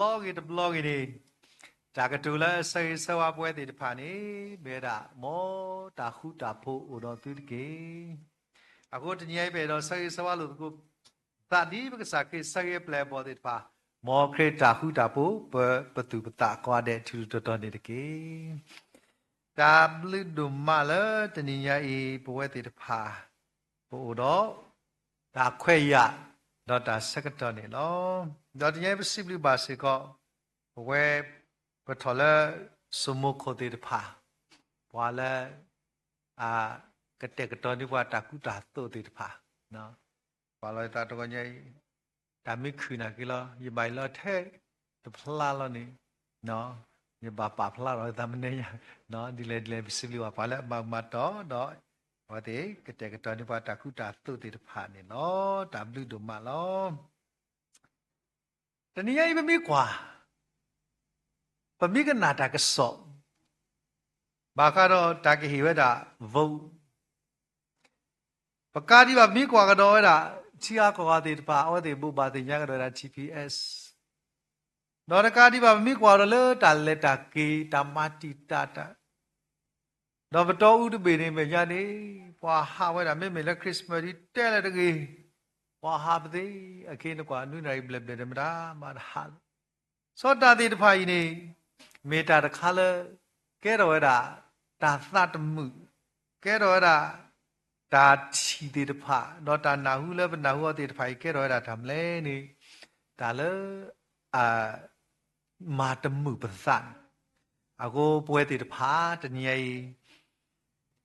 တဘျီဂ့ၤတဘျီဂ့ၤန့ၣ်, တၢ်ကတိၤလၢဆၢဂ့ၤဆၢဝါပဝဲသ့ၣ်တဖၣ်န့ၣ် မ့ၢ်ဝဲဒၣ် မ်တၢ်ဃူတၢ်ဖိးအိၣ်ဒီးသုတက့ၢ်. အဃိတနံၤအံၤ ပအဲၣ်ဒိးဆၢဂ့ၤဆၢဝါလိာ်သကိးသးဒ်ပကစၢ်ခရံာ်ဆၢဂ့ၤအပျဲၢ်အဘီၣ်သ့ၣ်တဖၣ်, မ်ခရံာ်တၢ်ဃူတၢ်ဖိး ပပသူၣ်ပသးကိးဂၤဒဲး ထူထူတီတီန့ၣ်တက့ၢ်. တၢ်ဘျုးဒိၣ်မးလၢတနံၤညါအံၤ ပဝဲသ့ၣ်တဖၣ် ပအိၣ်ဒီးတၢ်ခွဲးယာ် ဒီးတၢ်ဆၢကတီၢ်န့ၣ်လီၤ. ဒီးတနံၤအံၤပစံးဘျုးဘၣ်စ့ၢ်ကီး ပဝဲပထီၣ်လၢ စိမိၤခိၣ်သ့ၣ်တဖၣ်, ပှၤလၢ အကတဲာ်ကတီၤန့ၢ်ပှၤတၢ်ကူတၢ်သိးသ့ၣ်တဖၣ်, ပာ်လီၤသးတဂီၤညါအံၤ, တၢ်မ့ၢ်ခုၣ်နာ်က့လီၤ ယဘၣ်အံၤလီၤထဲတဖျါလီၤန့ၣ်, ယဘၣ်ပာ်ဖျါထီၣ်သးမနုၤညါ, ဒ်လဲၣ်ဒ်လဲၣ် ပစံးဘျုးဘၣ်ပှၤလၢအမၤမၤတီၤဒီး အဝဲသ့ၣ်ကတဲာ်ကတီၤန့ၢ်ပှၤတၢ်ကူတၢ်သိးသ့ၣ်တဖၣ်န့ၣ်လီၤ. တၢ်ဘျုးဒိၣ်မးလီၤ. တနံၤညါအံၤပမ့ၢ်ကွၢ်, ပမ့ၢ်ကနၣ်တၢ်ကစီၣ် ဘၣ်ဃးဒီးတၢ်ကဟ့ၣ်ဝဲဒၣ် vote, ပကးဒံးဘၣ် ပမ့ၢ်ကွၢ်ကဒီးဝဲဒၣ် ထံဂၤကီၢ်ဂၤသ့ၣ်တဖၣ် အဝဲသ့ၣ်ဘိးဘၣ်သ့ၣ်ညါကဒီးဝဲဒၣ် T P S, ဒီးတကးဒံးဘၣ် ပမ့ၢ်ကွၢ်ဒီးလၢတၢ်လဲၤတၢ်က့ၤ တၢ်မၤတံာ်တာ်တၢ် ဒီးပတီၢ်အူတဘ့ၣ်န့ၣ် မဲာ်ညါန့ၣ် ပှၤဟးဝဲဒၣ် မ့မ့ၢ်လၢ Christmas ဒ်တဲလၢတဂ့ၤ, ပှၤဟးပသ့ၣ်အခ့နကွၢ် နွံနၣ်ရံၣ်ဘျဲၣ်ဘျဲၣ်ဒီးမတၤမၤတဟးလီၤ. စီၤတၢ်သ့ၣ်တဖၣ်အံၤန့ၣ် မ့ၢ်တၢ်တခါလၢ ကဲထီၣ်ဝဲဒၣ် တၢ်သးတမုာ်, ကဲထီၣ်ဝဲဒၣ် တၢ်ထံၣ်သ့ၣ်တဖၣ် ဒီးတၢ်နၢ်ဟူလၢပနၢ်ဟူအီၤသ့ၣ်တဖၣ်အံၤ ကဲထီၣ်ဝဲဒၣ်တၢ်မနုၤလဲၣ်န့ၣ် တၢ်လၢ အ မၤတမုာ်ပသးန့ၣ်, အဃိပဝဲသ့ၣ်တဖၣ် တနံၤညါအံၤ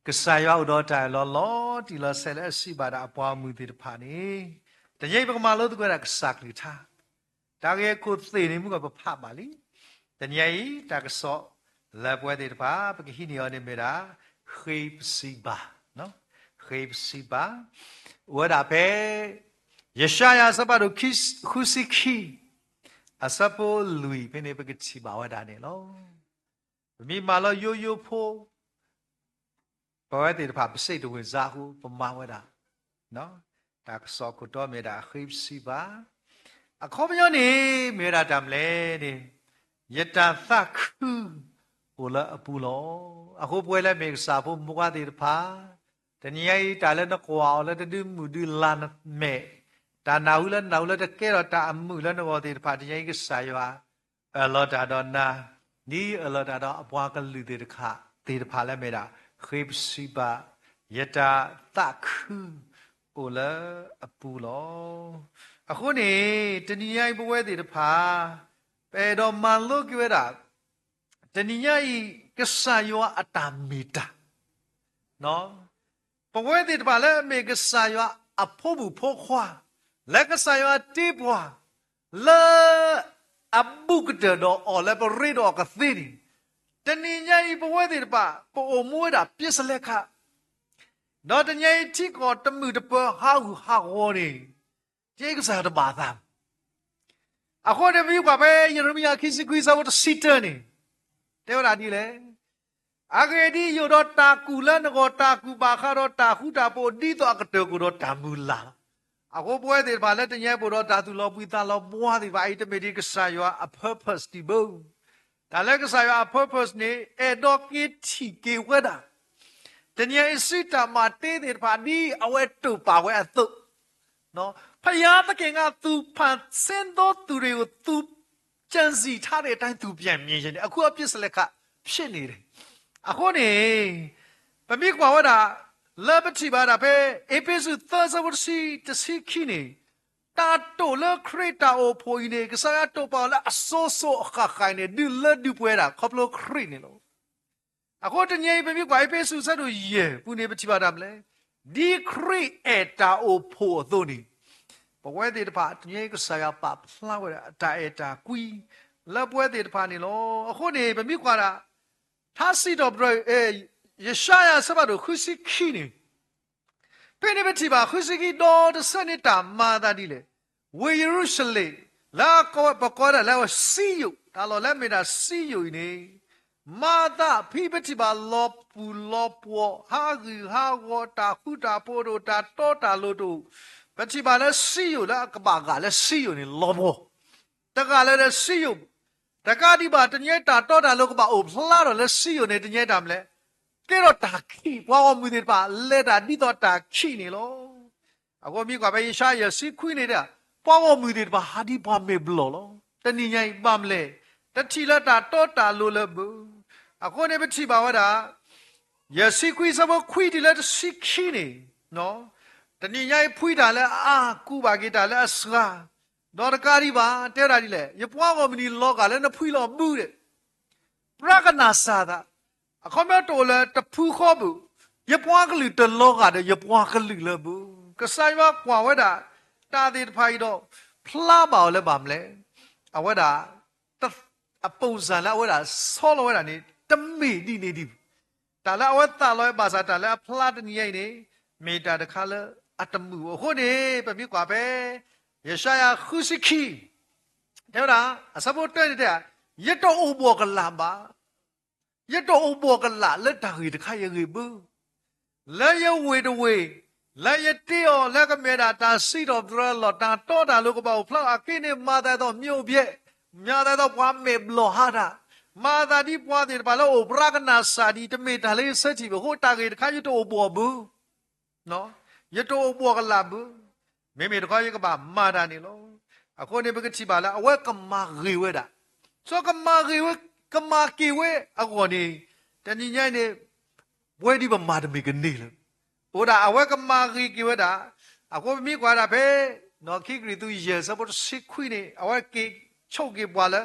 ကစၢ်ယွၤအိၣ်ဒီးတၢ်အၢၣ်လီၤလီၤတံၢ်လီၤဆဲးလၢအစံးဘၣ်ဒၣ်အပှၤမုၣ်သ့ၣ်တဖၣ်န့ၣ်, တနံၤညါအံၤပကမၤလိသကိးဝဲဒၣ်ကစၢ်ကလုၢ်ကထါ, တၢ်ဂ့ၢ်ခိၣ်သ့ၣ်န့ၣ်မုၢ်ကီၢ်ပဖးဘၣ်လံ, တနံၤညါအံၤ တၢ်ကစီၣ်လၢပဝဲသ့ၣ်တဖၣ် ပကဟံးန့ၢ်အီၤန့ၣ်မ့ၢ်ဒၣ် ဃ့ပစံးဘၣ်, ဃ့ပစံးဘၣ်, အိၣ်ဝဲဒၣ်ဖဲ ယၡါယၤအဆၢဖးဒိၣ် ဃုဆံခံ အဆၢဖိလွံၢ်ဖဲန့ၣ် ပကထံၣ်ဘၣ်ဝဲဒၣ်န့ၣ်လီၤ. ပမ့ၢ်မၤလီၤယိယိဖိ ပဝဲသ့ၣ်တဖၣ် ပစ့းတဝ့ၢ်စါအဃိ ပမၤဝဲဒၣ် တၢ်ကစီၣ်ခိၣ်တီမ့ၢ်ဒၣ်ဃ့ပစံးဘၣ်, အခီပညီန့ၣ် မ့ၢ်ဝဲဒၣ်တၢ်မနုၤလဲၣ်န့ၣ်, ယတၢ်သးခုအိၣ်လၢအပူၤလီၤ. အဃိပဝဲလၢမ့ၢ်ကစၢ်ဖိမုၢ်ပှၢ်သ့ၣ်တဖၣ်, တနံၤညါအံၤတၢ်လၢနကွၢ်အီၤလၢတဒုးမုၢ်ဒုးလၤနမဲာ်, တၢ်နၢ်ဟူလၢနနၢ်ဟူလၢတကဲထီၣ်တၢ်အမုာ်လၢနဂီၢ်သ့ၣ်တဖၣ် တနံၤညါအံၤကစၢ်ယွၤ အၢၣ်လီၤတၢ်ဒီးနၤ, ဒ်အၢၣ်လီၤတၢ်ဒီးအပှၤကလုာ်သ့ၣ်တဖၣ်, သ့ၣ်တဖၣ်လၢမ့ၢ်ဒၣ် ဃ့ပစံးဘၣ်, ယတၢ်သးခုအိၣ်လၢအပူၤလီၤ. အဃိန့ၣ် တနံၤညါအံၤပဝဲသ့ၣ်တဖၣ် ပအဲၣ်ဒိးမၤလိက့ၤဝဲဒၣ် တနံၤညါအံၤ ကစၢ်ယွၤအတၢ်မ့ၢ်တၢ် ပဝဲသ့ၣ်တဖၣ်လၢအမ့ၢ်ကစၢ်ယွၤအဖိမုၣ်ဖိခွါ, လၢကစၢ်ယွၤတ့ပှၤ လၢအဘူးကတၢၢ်ဒီးအီၤလၢပရ့ဒီးအီၤကသ့န့ၣ်, တနံၤညါအံၤပဝဲသ့ၣ်တဖၣ် ပအိၣ်မူဝဲဒၣ်ပျဲစလဲခါ, ဒီးတနံၤညါအံၤထံကီၢ်တမုာ်တပၢၤဟးဂူာ်ဟးဂီၤန့ၣ်, ကစၢ်ယွၤတဘၣ်သး အဃိန့ၣ်မ့ၢ်ပှၤဖဲယရမံယၤခံဆံခွံအဆၢဖိတဆံတၢန့ၣ်, တဲဝဲဒၣ်ဒ်လဲၣ်, အဂ့ၢ်ဒ်အံၤ, ယအိၣ်ဒီးတၢ်ကူၣ်လၢနဂီၢ်, တၢ်ကူၣ်ဘၣ်ဃးဒီးတၢ်ဃူတၢ်ဖိး ဒ်သိးအကတၢၢ်ကအိၣ်ဒီးတၢ်မုၢ်လၢ်လီၤ. အဃိပဝဲသ့ၣ်တဖၣ်လၢတနံၤညါပအိၣ်ဒီးတၢ်သူၣ်လီၤဘှံးသးလီၤဘှါသ့ၣ်တဖၣ်အံၤ တမ့ၢ်ဒ်ကစၢ်ယွၤအ purpose ဒံးဘၣ်. တၢ်လၢကစၢ်ယွၤအ purpose န့ၣ် အဲၣ်ဒိးက့ၤထံၣ်က့ၤဝဲဒၣ် တနံၤညါအံၤ စံးတၢ်မၤတ့သ့ၣ်တဖၣ် ဒ်အဝဲတိာ်ပာ်ဝဲအသိး, ဘုရားသခင်က သူ့ဖန်ဆင်းသောသူတွေကို သူကြံစည်ထားတဲ့အတိုင်း သူပြန်မြင်ချင်တယ်. အခုအပျဲစလဲခါ ဖြစ်နေတယ်. အဃိန့ၣ် ပမ့ၢ်ကွၢ်ဝဲဒၣ် လၢပထံၣ်ဘၣ်ဒၣ်ဖဲ အ့းဖ့းစူး သၢ အဆၢဖိတဆံ တဆံခံန့ၣ်, တၢ်တိာ်လၢခရံာ်တၢ်အိၣ်ဖှိၣ်အံၤန့ၣ် ကစၢ်ယွၤတိာ်ပာ်အီၤလၢအစိၤစိၤအဃၣ်ဃၣ်န့ၣ် ဒုးလၢဒုးပှဲၤဒၣ်ခီဖျိခရံာ်န့ၣ်လီၤ. အဃိတနံၤအံၤ ပမ့ၢ်ကွၢ်အ့းဖ့းစူး အဆၢဒိၣ်ယဲၢ်ပူၤန့ၣ် ပထံၣ်ဘၣ်တၢ်မနုၤလဲၣ်, ဒ်ခရံာ်အဲၣ်တၢ်အိၣ်ဖှိၣ်အသိးန့ၣ်, ပဝဲသ့ၣ်တဖၣ် တနံၤအံၤကစၢ်ယွၤပာ်ဖျါဝဲဒၣ်အတၢ်အဲၣ်တၢ်ကွံ လၢပဝဲသ့ၣ်တဖၣ်န့ၣ်လီၤ. အဃိန့ၣ် ပမ့ၢ်ကွၢ်ဒၣ် ထါစံးထီၣ်ပတြၢၤ ယၡါယၤအဆၢဖးဒိၣ်ဃုဆံခံန့ၣ်, ဖဲန့ၣ်ပထံၣ်ဘၣ် ဃုဆံခံ ဒီးတဆၢန့ၣ် တၢ်မၤအသးဒ်လဲၣ်, ဝ့ၢ်ယရူၤၡလ့ၣ် လၢပကိးဒၣ်လၢဝဲစံယိၣ်, တၢ်လီၢ်လၢမ့ၢ်ဒၣ်စံယိၣ်အံၤန့ၣ်, မၤအသးဖဲပထံၣ်ဘၣ်လီၤပူၤလီၤပှီၢ် ဟးဂူာ်ဟးဂီၤ တၢ်ဃူတၢ်ဖိးတအိၣ် တၢ်တီတၢ်လိၤတအိၣ်, ပထံၣ်ဘၣ်လၢစံယိၣ်လၢအကဘၣ်ဂာ်လၢစံယိၣ်န့ၣ် လီၤပှီၢ် တဂၤလၢာ်ဒီးစံယိၣ်, တကးဒံးဘၣ် တနံၤညါအံၤတၢ်တီတၢ်လိၤကဘၣ်အိၣ်ဖျါထီၣ်လၢစံယိၣ်န့ၣ် တနံၤညါအံၤတၢ်မနုၤလဲၣ်, ကဲထီၣ်တၢ်ခံး, ပှၤဂီၢ်မုၢ်သ့ၣ်တဖၣ် လဲၤတၢ်ဒ်သိးတၢ်ခံးန့ၣ်လီၤ. အဃိမ့ၢ်ကွၢ်ဖဲယၡါယၤယဲၢ်ဆံခွံန့ၣ်, ပှၤဂီၢ်မုၢ်သ့ၣ်တဖၣ်ဟးဒ်ပှၤမဲာ်ဘျီၣ်လီၤ. တနံၤညါအံၤဘၣ်မနုၤလဲၣ်, တထံၣ်လၢတၢ်တီတၢ်လိၤလၢၤဘၣ်. အဃိန့ၣ်ပထံၣ်ဘၣ်ဝဲဒၣ် ယဲၢ်ဆံခွံဆၢဖိခွံတုၤလၢတဆံခံန့ၣ်, တနံၤညါအံၤဖှံတၢ်လၢအအါ, ကူးဘၣ်က့ၤတၢ်လၢအစှၤ, ဒီးတကးဒံးဘၣ် တဲဝဲဒၣ်ဒ်လဲၣ်, ယပှၤဂီၢ်မုၢ်န့ၣ်လီၤဂာ်လၢနဖှံလီၤဘုဒီး ပြးကနၣ်စၢ်သး, အခီပညီတအိၣ်လၢတဖုဃီဘၣ်, ယပှၤကလုာ်တလီၤဂာ်ဒီးယပှၤကလုာ်လၢၤဘၣ်. ကစၢ်ယွၤကွၢ်ဝဲဒၣ် တၢ်သ့ၣ်တဖၣ်အံၤဒီး ဖျါဘၣ်အီၤလၢဘၣ်မနုၤလဲၣ်, အဝဲဒၣ် အပိၣ်စၢ်လၢအဝဲဒၣ်ဆီလီၤဝဲဒၣ်န့ၣ် တမ့ၢ်ဒ်န့ၣ်ဒံးဘၣ်. တၢ်လၢအဝဲသးလီၤဝဲဘၣ်ဆၣ် တၢ်လၢအဖျါတနံၤညါအံၤန့ၣ် မ့ၢ်တၢ်တခါလၢအတမုာ်ဘၣ်. အဃိန့ၣ် ပမ့ၢ်ကွၢ်ဖဲ ယၡါယၤဃုဆံခံ တဲဝဲဒၣ် အဆၢဖိတၢန့ၣ်တဲ, ယတအိၣ်ဘှီၣ်ကလာ်ဘၣ်, ယတအိၣ်ဘှီၣ်ကလာ်လၢတၢ်ဂ့ၢ်တခါအံၤအဂ့ၢ်ဘၣ်. လၢယဝ့ၢ်တဝ့ၢ်, လၢယတ့အီၤလၢကမ့ၢ်ဒၣ်တၢ်စံးထီၣ်ပတြၢၤအလီၢ်, တၢ်တီတၢ်လိၤကဘၣ်အိၣ်ဖျါအဃိန့ၣ် မၤသးဒ်သိးမ့ၢ်အိၣ်ဘှံး, မၤသးဒ်သိးပှၤမဲာ်ဘျီၣ်ဟးတၢ်, မၤသးဒ်ပှၤသ့ၣ်တဖၣ်လၢအိၣ်ပြးကနၣ်စၢ်ဒ်အံၤ တမ့ၢ်တၢ်လၢယဆၢထံၣ်ဘၣ်အဃိ တၢ်ဂ့ၢ်တခါယတအိၣ်ဘှီၣ်ဘၣ် ယတအိၣ်ဘှီၣ်ကလာ်ဘၣ်. မ့မ့ၢ်တခီယကဘၣ်မၤတၢ်န့ၣ်လီၤ. အဃိန့ၣ်ပကထံၣ်ဘၣ်လၢအဝဲကမၤဂ့ၤဝဲဒၣ်, စီၤကမၤဂ့ၤဝဲ, ကမၤက့ၤဝဲအဂီၢ်န့ၣ်, တနံၤညါအံၤန့ၣ် ပဝဲဒ်ပမၤတမ့ၢ်ကန့ၢ်လၢၤ, အိၣ်ဒၣ်အဝဲကမၤဂ့ၤက့ၤဝဲဒၣ်. အဃိပမ့ၢ်ကွၢ်ဒၣ်ဖဲ ခံကရံၣ်သူးယဲၢ်ဆၢဖိတဆံခွံန့ၣ် အဝဲက့ၤဆိၣ်က့ၤပှၤလၢ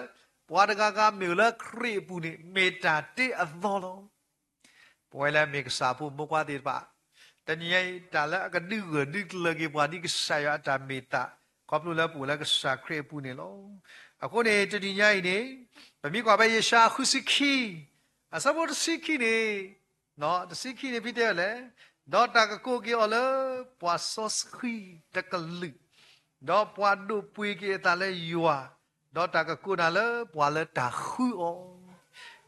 ပှၤတဂၤဂၤမ့ၢ်အိၣ်လၢခရံာ်အပူၤန့ၣ် မ့ၢ်တၢ်တ့အသီလီၤ. ပဝဲလၢမ့ၢ်ကစၢ်ဖိမိၢ်ပှၢ်သ့ၣ်တဖၣ်, တနံၤညါအံၤ တၢ်လၢအကဒုးဂၢၢ်ဒုးကျၢၤက့ၤပှၤဒ်ကစၢ်ယွၤအတၢ်မ့ၢ်သး, ခီဖျိလၢပအိၣ်လၢကစၢ်ခရံာ်အပူၤန့ၣ်လီၤ. အဃိန့ၣ် တနံၤညါအံၤန့ၣ် ပမ့ၢ်ကွၢ်ဖဲယၡါယၤဃုဆံခံ အဆၢဖိတဆံခံန့ၣ်, တဆံခံန့ၣ်ဖဲတဲဝဲလဲၣ်, ဒီးတၢ်ကကိးက့ၤအီၤလၢပှၤစီဆှံတကလုာ်, ဒီးပှၤဒိးပှ့ၤက့ၤအသးလၢယွၤ, ဒီးတၢ်ကကိးနၤလၢပှၤလၢတၢ်ဃုအီၤ.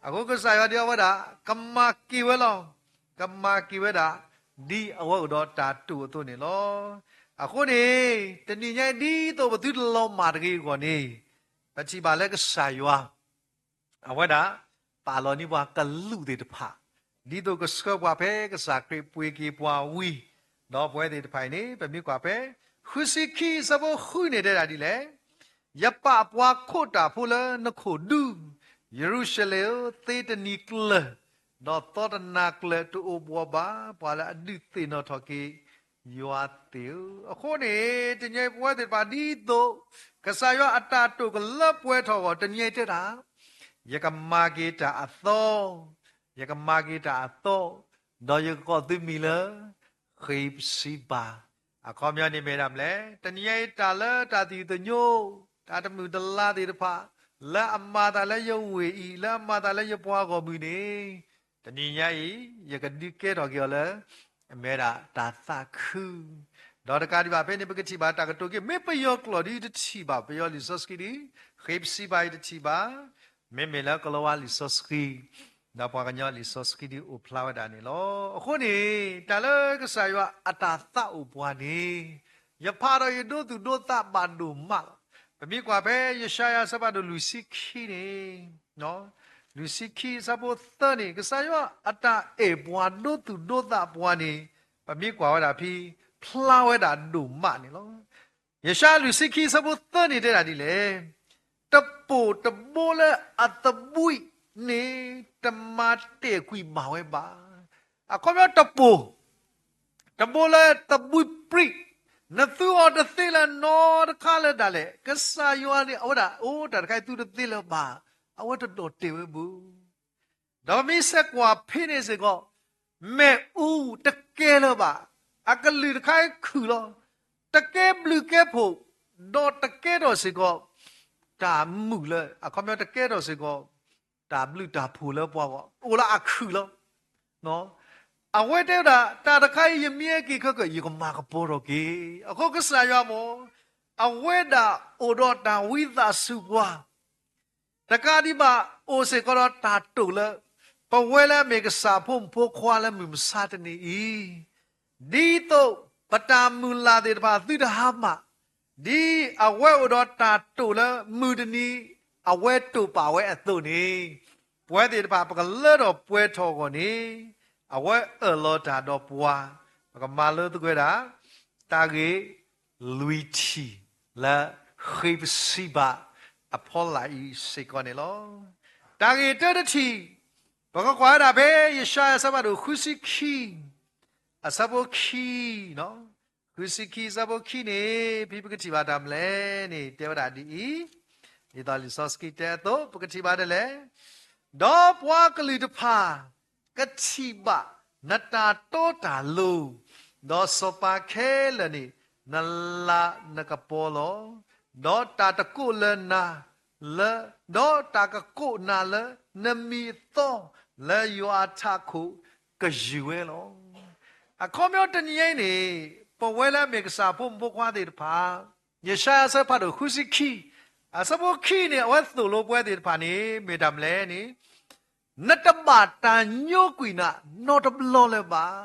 အဃိကစၢ်ယွၤဒ်အဝဲဒၣ် ကမၤက့ၤဝဲလီၤ. ကမၤက့ၤဝဲဒၣ် ဒ်အဝဲအိၣ်ဒီးတၢ်တိာ်အသိးန့ၣ်လီၤ. အဃိန့ၣ် တနံၤညါအံၤဒ်သိးပသုတလီၤမၢ်တဂ့ၤအဂီၢ်န့ၣ်, ပထံၣ်ဘၣ်လၢကစၢ်ယွၤ အဝဲဒၣ် ပာ်လီၤန့ၢ်ပှၤကလူးသ့ၣ်တဖၣ်, ဒ်သိးကဆှၢပှၤဖဲကစၢ်ခရံာ်ပှ့ၤက့ၤပှၤဝံၤ, ဒီးပဝဲသ့ၣ်တဖၣ်အံၤန့ၣ် ပမ့ၢ်ကွၢ်ဖဲ ဃုဆံခံဆၢဖိဃုန့ၣ်တဲဒၣ်ဒ်လဲၣ်, ယပာ်ပှၤခိးတၢ်ဖိလၢနခိၣ်ဒူ, ယရူၤၡလ့ၣ်ဧၢ, သ့တနံၤကျၢၤ, ဒီးသီတနၤကျၢၤတအိၣ်ဘှီၣ်ဘၣ် ပှၤလၢအဒုးသ့ၣ်နီၣ်ထီၣ်က့ၤ ယွၤသ့ၣ်ဧၢ. အဃိန့ၣ် တနံၤညါအံၤပဝဲသ့ၣ်တဖၣ်ဒ်သိး ကစၢ်ယွၤအတၢ်တိာ်ကလၢပှဲၤထီၣ်အဂီၢ် တနံၤညါအံၤတဲဒၣ်, ယကမၤက့ၤတၢ်အသီ, ယကမၤက့ၤတၢ်အသီ, ဒီးယကကိးသုမံၤလၢ ဃ့းပစံးဘၤ. အခီပညီန့ၣ်မ့ၢ်ဒၣ်မနုၤလဲၣ်, တနံၤညါအံၤတၢ်လၢတၢ်သယုၢ်သညိ, တၢ်တမုာ်တလၤသ့ၣ်တဖၣ်, လၢအမၤသးလၢယဝ့ၢ်အံၤ, လၢအမၤသးလၢယပှၤဂီၢ်မုၢ်န့ၣ်, တနံၤညါအံၤ ယကဒုးကဲထီၣ်က့ၤအီၤလၢ အမ့ၢ်ဒၣ်တၢ်သးခု, ဒီးတကးဒံးဘၣ်ဖဲန့ၣ် ပကထံၣ်ဘၣ်တၢ်ကတိၤက့ၤ မ့ၢ်ပယီၤကျိာ်ဒ်တထံၣ်ဘၣ် ပယီၤလံာ်စီဆှံဒ် ဃ့းပစံးဘၤအံၤတထံၣ်ဘၣ်, မ့မ့ၢ်လၢကလံးဝါလံာ်စီဆှံ, ဒီးပှၤကညီလံာ်စီဆှံဒ်အိၣ်ဖျါဝဲဒၣ်န့ၣ်လီၤ. အဃိန့ၣ် တၢ်လၢကစၢ်ယွၤအတၢ်သးအိၣ်ပှၤန့ၣ်, ယဖးဒီးယဒိသူၣ်ဒိသးဘၣ်ဒိၣ်မးလီၤ. ပမ့ၢ်ကွၢ်ဖဲယၡါယၤအဆၢဖးဒိၣ်လွံၢ်ဆံခံန့ၣ် လွံၢ်ဆံခံအဆၢဖိသၢန့ၣ် ကစၢ်ယွၤအတၢ်အဲၣ်ပှၤဒိသူၣ်ဒိသးပှၤန့ၣ်, ပမ့ၢ်ကွၢ်ဝဲဒၣ်ဖဲ ဖျါဝဲဒၣ်ဒိၣ်မးန့ၣ်လီၤ. ယၡါယၤလွံၢ်ဆံခံအဆၢဖိသၢန့ၣ်တဲဒၣ်ဒ်လဲၣ်, တပိာ်တဘိလၢအသဘှံးန့ၣ် တမၤတဲာ်ကွံာ်ဘၣ်ဝဲဘၣ်. အခီပညီတပိာ် တဘိလၢသဘှံးပြံး, နသူအီၤတသ့လၢၤနီတခါလၢၤဒၣ်လဲာ်. ကစၢ်ယွၤန့ၣ် အဝဲဒၣ်အိၣ်တၢ်တခါအံၤသူတသ့လၢၤဘၣ်, အဝဲတဒီၣ်တဲာ်ဝဲဘၣ်. ဒီးပမ့ၢ်ဆဲးကွၢ်ဖဲန့ၣ်စ့ၢ်ကီး, မ့ၣ်အူတကဲလၢၤဘၣ်, အကလုာ်တခါအံၤခုၣ်လီၤ. တကဲဘျုးကဲဖှိၣ်, ဒီးတကဲထီၣ်စ့ၢ်ကီး တၢ်မုာ်လၢ အခီပညီတကဲထီၣ်စ့ၢ်ကီး တၢ်ဘျုးတၢ်ဖှိၣ်လၢပှၤဂီၢ်, အိၣ်လၢအခုၣ်လီၤ. အဝဲတဲဝဲဒၣ် တၢ်တခါအံၤယမ့ၢ်ဟဲက့ၤခဲကၢၣ် ယကမၤကပီၤထီၣ်က့ၤ. အဃိကစၢ်ယွၤမ့ၢ် အဝဲဒၣ်အိၣ်ဒီးတၢ်ဝံသးစူၤပှၤ တကးဒံးဘၣ် အိၣ်စ့ၢ်ကီးဒီးတၢ်တိာ်လၢ ပဝဲလၢအမ့ၢ်ကစၢ်ဖိမုၣ်ဖိခွါလၢမုၢ်မဆါတနံၤအံၤ, ဒ်သိးပတၢ်မုၢ်လၢ်သ့ၣ်တဖၣ်သုတဟါမၢ်, ဒ်အဝဲအိၣ်ဒီးတၢ်တိာ်လၢမုၢ်တနံၤ အဝဲတိာ်ပာ်ဝဲအသိးန့ၣ်, ပဝဲသ့ၣ်တဖၣ်ပကလၢထီၣ်ပှဲၤထီၣ်အဂီၢ်န့ၣ်, အဝဲအၢၣ်လီၤတၢ်ဒီးပှၤ, ပကမၤလိသကိးဝဲဒၣ် တၢ်ဂ့ၢ်လွံၢ်ထံၣ်လၢဃ့ပစံးဘၣ်အဖီလာ်အံၤစ့ၢ်ကီးန့ၣ်လီၤ. တၢ်ဂ့ၢ်တၢတထံၣ်, ပကကွၢ်ဝဲဒၣ်ဖဲယၡါယၤအဆၢဖးဒိၣ်ဃုဆံခံ အဆၢဖိခံ, ဃုဆံခံအဆၢဖိခံန့ၣ် ဖဲပကထံၣ်ဘၣ်တၢ်မနုၤလဲၣ်န့ၣ် တဲဝဲဒၣ်ဒ်အံၤ, ဒ်သိးလံာ်စီဆှံတဲအသိး ပကထံၣ်ဘၣ်ဒ်လဲၣ်, ဒီးပှၤကလုာ်တဖၣ် ကထံၣ်ဘၣ်နတၢ်တီတၢ်လိၤ, ဒီးစီၤပၤခဲလၢာ်န့ၣ် နလၤနကပီၤလီၤ. ဒီးတၢ်တကိးလၢနၤလၢ, ဒီးတၢ်ကကိးနၤလၢနမံၤအသီ လၢယွၤအထးခိၣ်ကယုၢ်ဝဲလီၤ. အခီပညီတနံၤအံၤန့ၣ် ပဝဲလၢအမ့ၢ်ကစၢ်ဖိမုၣ်ဖိခွါသ့ၣ်တဖၣ် ယၡါယၤအဆၢဖးဒိၣ်ဃုဆံခံ အဆၢဖိခံန့ၣ် အဝဲသိၣ်လိပဝဲသ့ၣ်တဖၣ်န့ၣ် မ့ၢ်တၢ်မနုၤလဲၣ်န့ၣ်, နတဘၣ်တၢ်ညိကွံာ်နၤနီတဘျီလၢၤဘၣ်.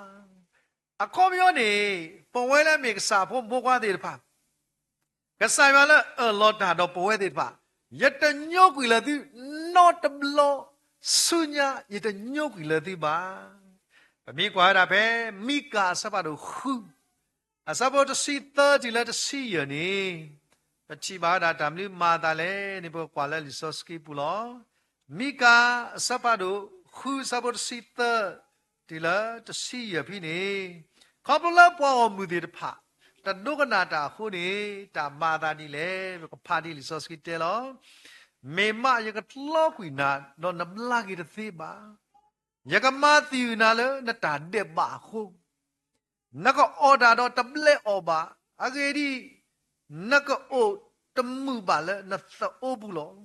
အခီပညီန့ၣ် ပဝဲလၢအမ့ၢ်ကစၢ်ဖိမုၣ်ဖိခွါသ့ၣ်တဖၣ် ကစၢ်ယွၤလၢအၢၣ်လီၤတၢ်ဒီးပဝဲသ့ၣ်တဖၣ်, ယတညိကွံာ်လၢၤသုနီတဘျီ, ဆူညါယတညိကွံာ်လၢၤသုဘၣ်. ပမ့ၢ်ကွၢ်ဝဲဒၣ်ဖဲ မံကၤအဆၢဖးဒိၣ်ဃု အဆၢဖိတဆံသၢတုၤလၢတဆံယဲၢ်န့ၣ်, ပထံၣ်ဘၣ်ဝဲဒၣ်တၢ်မနုၤမၤအသးလဲၣ်န့ၣ် ပကကွၢ်လၢလံာ်စီဆှံပူၤလီၤ. မံကၤအဆၢဖးဒိၣ်ဃု အဆၢဖိတဆံသၢ တုၤလၢတဆံယဲၢ်ဖဲန့ၣ်, ခီဖျိလၢပှၤဂီၢ်မုၢ်သ့ၣ်တဖၣ် တဒိကနၣ်တၢ်အဃိန့ၣ် တၢ်မၤအသးဒ်လဲၣ်, ပကဖးဒ်လံာ်စီဆှံတဲလီၤ. မ့ၢ်မးယကကျီကွံာ်နၤ, ဒီးနဘျါက့ၤတသ့ဘၣ်. ယကမၤသံၣ်အုၣ်နၤလၢနတၢ်ဒဲးဘးအဃိ, နကအီၣ်တၢ်ဒီးတဘျဲးအီၣ်ဘၣ်. အဂ့ၢ်ဒ်အံၤ, နကအိၣ်တမုာ်ဘၣ်လၢနသအိပူၤလီၤ.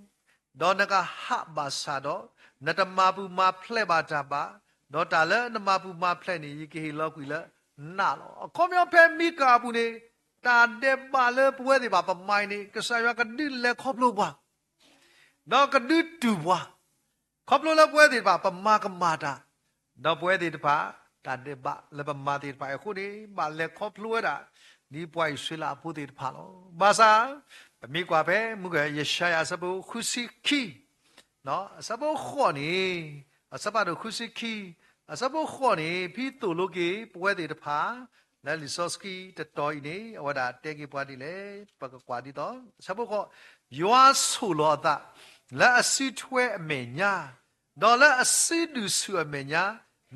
ဒီးနကဟးဘၣ်ဆၣ်ဒီး, နတမၤပူၤမၤဖျဲးဘၣ်တၢ်ဘၣ်, ဒီးတၢ်လၢနမၤပူၤမၤဖျဲးန့ၣ် ယကဟ့ၣ်လီၤကွံာ်လၢနၤလီၤ. အခီပညီဖဲမံကၤအပူၤန့ၣ်, တၢ်ဒဲးဘးလၢပဝဲသ့ၣ်တဖၣ်ပမၤအံၤန့ၣ် ကစၢ်ယွၤကဒုးလဲၤခီဖျိပှၤ ဒီးကဒုးတူၢ်ပှၤ, ခီဖျိလၢပဝဲသ့ၣ်တဖၣ် ပမၤကမၣ်တၢ်, ဒီးပဝဲသ့ၣ်တဖၣ် တၢ်ဒဲးဘးလၢပမၤသ့ၣ်တဖၣ်အံၤအဃိန့ၣ် ဘၣ်လဲၤခီဖျိဝဲဒၣ် ဒ်ပှၤအံၣ်စရ့လးအဖိသ့ၣ်တဖၣ်လီၤ. ဘၣ်ဆၣ် ပမ့ၢ်ကွၢ်ဖဲမုၢ်ကယၡါယၤအဆၢဖိဃုဆံခံ အဆၢဖိဃိးန့ၣ်, အဆၢဖးဒိၣ်ဃုဆံခံ အဆၢဖိဃိးန့ၣ် ဖဲသိၣ်လိက့ၤပဝဲသ့ၣ်တဖၣ် လၢလံာ်စီဆှံတတီၤအံၤန့ၣ် အဝဲဒၣ်တဲက့ၤပှၤဒ်လဲၣ်, ပကကွၢ်ဒ်သိး အဆၢဖိဃိး, ယွၤဆိၣ်လီၤအသး လၢအစုထွဲအမဲာ်ညါ, ဒီးလၢအစုဒုၣ်ဆူၣ်အမဲာ်ညါ,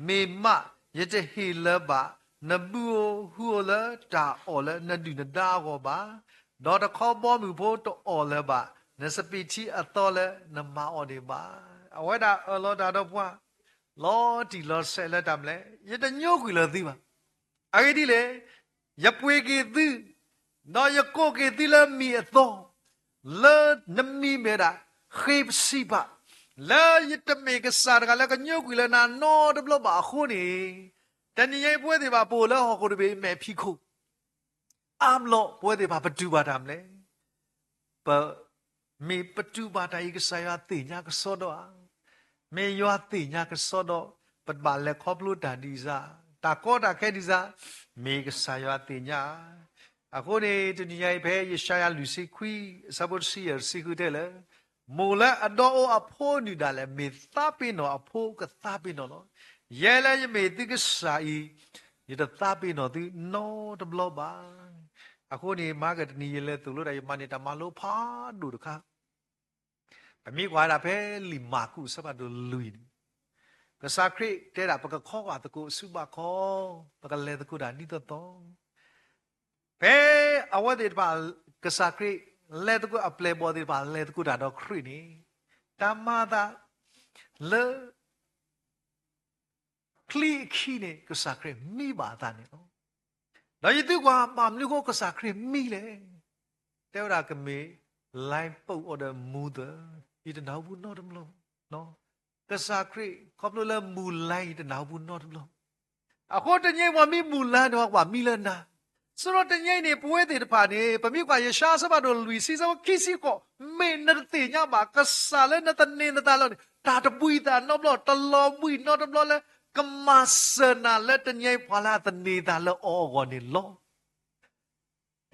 မ့ၢ်မး ယတဟ့ၣ်လၢၤဘၣ် နဘုဧိၤဟုဧိၤလၢတၢ်အီၣ်လၢနဒုၣ်နဒါအဂီၢ်ဘၣ်. ဒီးတခီဘီမုၢ်ဖိတအီၣ်လၢၤဘၣ် နစပံးထံအသီလၢနမၤအီၤန့ၣ်ဘၣ်. အဝဲဒၣ်အၢၣ်လီၤတၢ်ဒီးပှၤ လီၤတံၢ်လီၤဆဲးလၢတၢ်မနုၤလဲၣ်, ယတညိကွံာ်လၢၤသုဘၣ်. အဂ့ၢ်ဒ်လဲၣ်, ယပှ့ၤက့ၤသု, ဒီးယကိးက့ၤသုလၢမံၤအသီ, လၢနမံၤမ့ၢ်ဝဲဒၣ် ဃ့ပစံးဘၣ်, လၢယတမ့ၢ်ကစၢ်တဂၤလၢကညိကွံာ်လၢၤနၤနီတဘျီဘၣ်အဃိန့ၣ်, တနံၤညါအံၤပဝဲသ့ၣ်တဖၣ်ပအိၣ်လၢဟီၣ်ခိၣ်တဘ့ၣ်မဲာ်ဖံးခိၣ် အါဘျီပဝဲသ့ၣ်တဖၣ်ပတူၢ်ဘၣ်တၢ်မနုၤလဲၣ်, ပမ့ၢ်ပတူၢ်ဘၣ်တၢ်အံၤ ကစၢ်ယွၤသ့ၣ်ညါကစီဒီဧါ, မ့ၢ်ယွၤသ့ၣ်ညါကစီဒီ, ပတဘၣ်လဲၤခီဖျိတၢ်ဒ်အံၤစ့ၢ်, တၢ်ကီတၢ်ခဲဒ်အံၤစ့ၢ်, မ့ၢ်ကစၢ်ယွၤသ့ၣ်ညါဧါ. အဃိန့ၣ် တနံၤညါအံၤဖဲယၡါယၤလွံၢ်ဆံခွံ အဆၢဖိတဆံယဲၢ် တဆံဃုတဲလၢ မိၢ်လၢအဒီအိၣ်အဖိနုၢ်ဒၣ်လဲာ် မ့ၢ်သးပ့ၤနီၣ်အဖိကသးပ့ၤနီၣ်လီၤ. ယဲလၢယမ့ၢ်သုကစၢ်အံၤ, ယတသးပ့ၤနီၣ်သုနီတဘျီဘၣ်. အဃိန့ၣ် မၤကတနံၤယလဲၤသိၣ်လိတၢ် ယမၤန့ၢ်တၢ်မၤလိဖးဒိၣ်တခါ, ပမ့ၢ်ကွၢ်ဝဲဒၣ်ဖဲလံာ်မၢ်ကူးအဆၢဖးဒိၣ်လွံၢ်န့ၣ်, ကစၢ်ခရံာ်တဲဒၣ်ပကခီဂာ်သကိးအစုဘၣ်ခီ, ပကလဲၤသကိးတၢ်ဒ်သိးသိး ဖဲအဝဲသ့ၣ်တဖၣ် ကစၢ်ခရံာ်လဲၤသကိး အပျဲၢ်အဘီၣ်သ့ၣ်တဖၣ်လဲၤသကိးတၢ်ဒီးခရံာ်န့ၣ်, တၢ်မၤအသးလၢ ချံအခံန့ၣ် ကစၢ်ခရံာ်မံဘၣ်အသးန့ၣ်လီၤ. ဒီးယသုကွၢ်ဘၣ်မနုၤအဃိကစၢ်ခရံာ်မံလဲၣ်. တဲဝဲဒၣ်ကမ့ၢ် လၢပအိၣ်ဒီးမူသၢၣ် ယတနၢ်ဟူပူၤနီတဘျီ. ကစၢ်ခရံာ်ခီဖျိလၢမူလၢယတနၢ်ဟူပူၤနီတဘျီ. အဃိတနံၤအံၤပှၤမံမူလၢန့ၣ် ပှၤမံလၢနၤ. ဆိဒီးတနံၤအံၤန့ၣ် ပဝဲသ့ၣ်တဖၣ်န့ၣ် ပမ့ၢ်ကွၢ်ယၡါယၤအဆၢဖးဒိၣ်လွံၢ်ဆံ အဆၢဖိခံဆံဃိး, မ့ၢ်နတသ့ၣ်ညါဘၣ် ကစၢ်လၢနသန့ၤနသးလၢအီၤန့ၣ် တၢ်တဘှံးသးနီတဘျီ, တလီၤဘှံးနီတဘျီလၢ ကမၤစၢၤနၤလၢတနံၤအံၤ ပှၤလၢအသန့ၤသးလၢအီၤအဂီၢ်န့ၣ်လီၤ.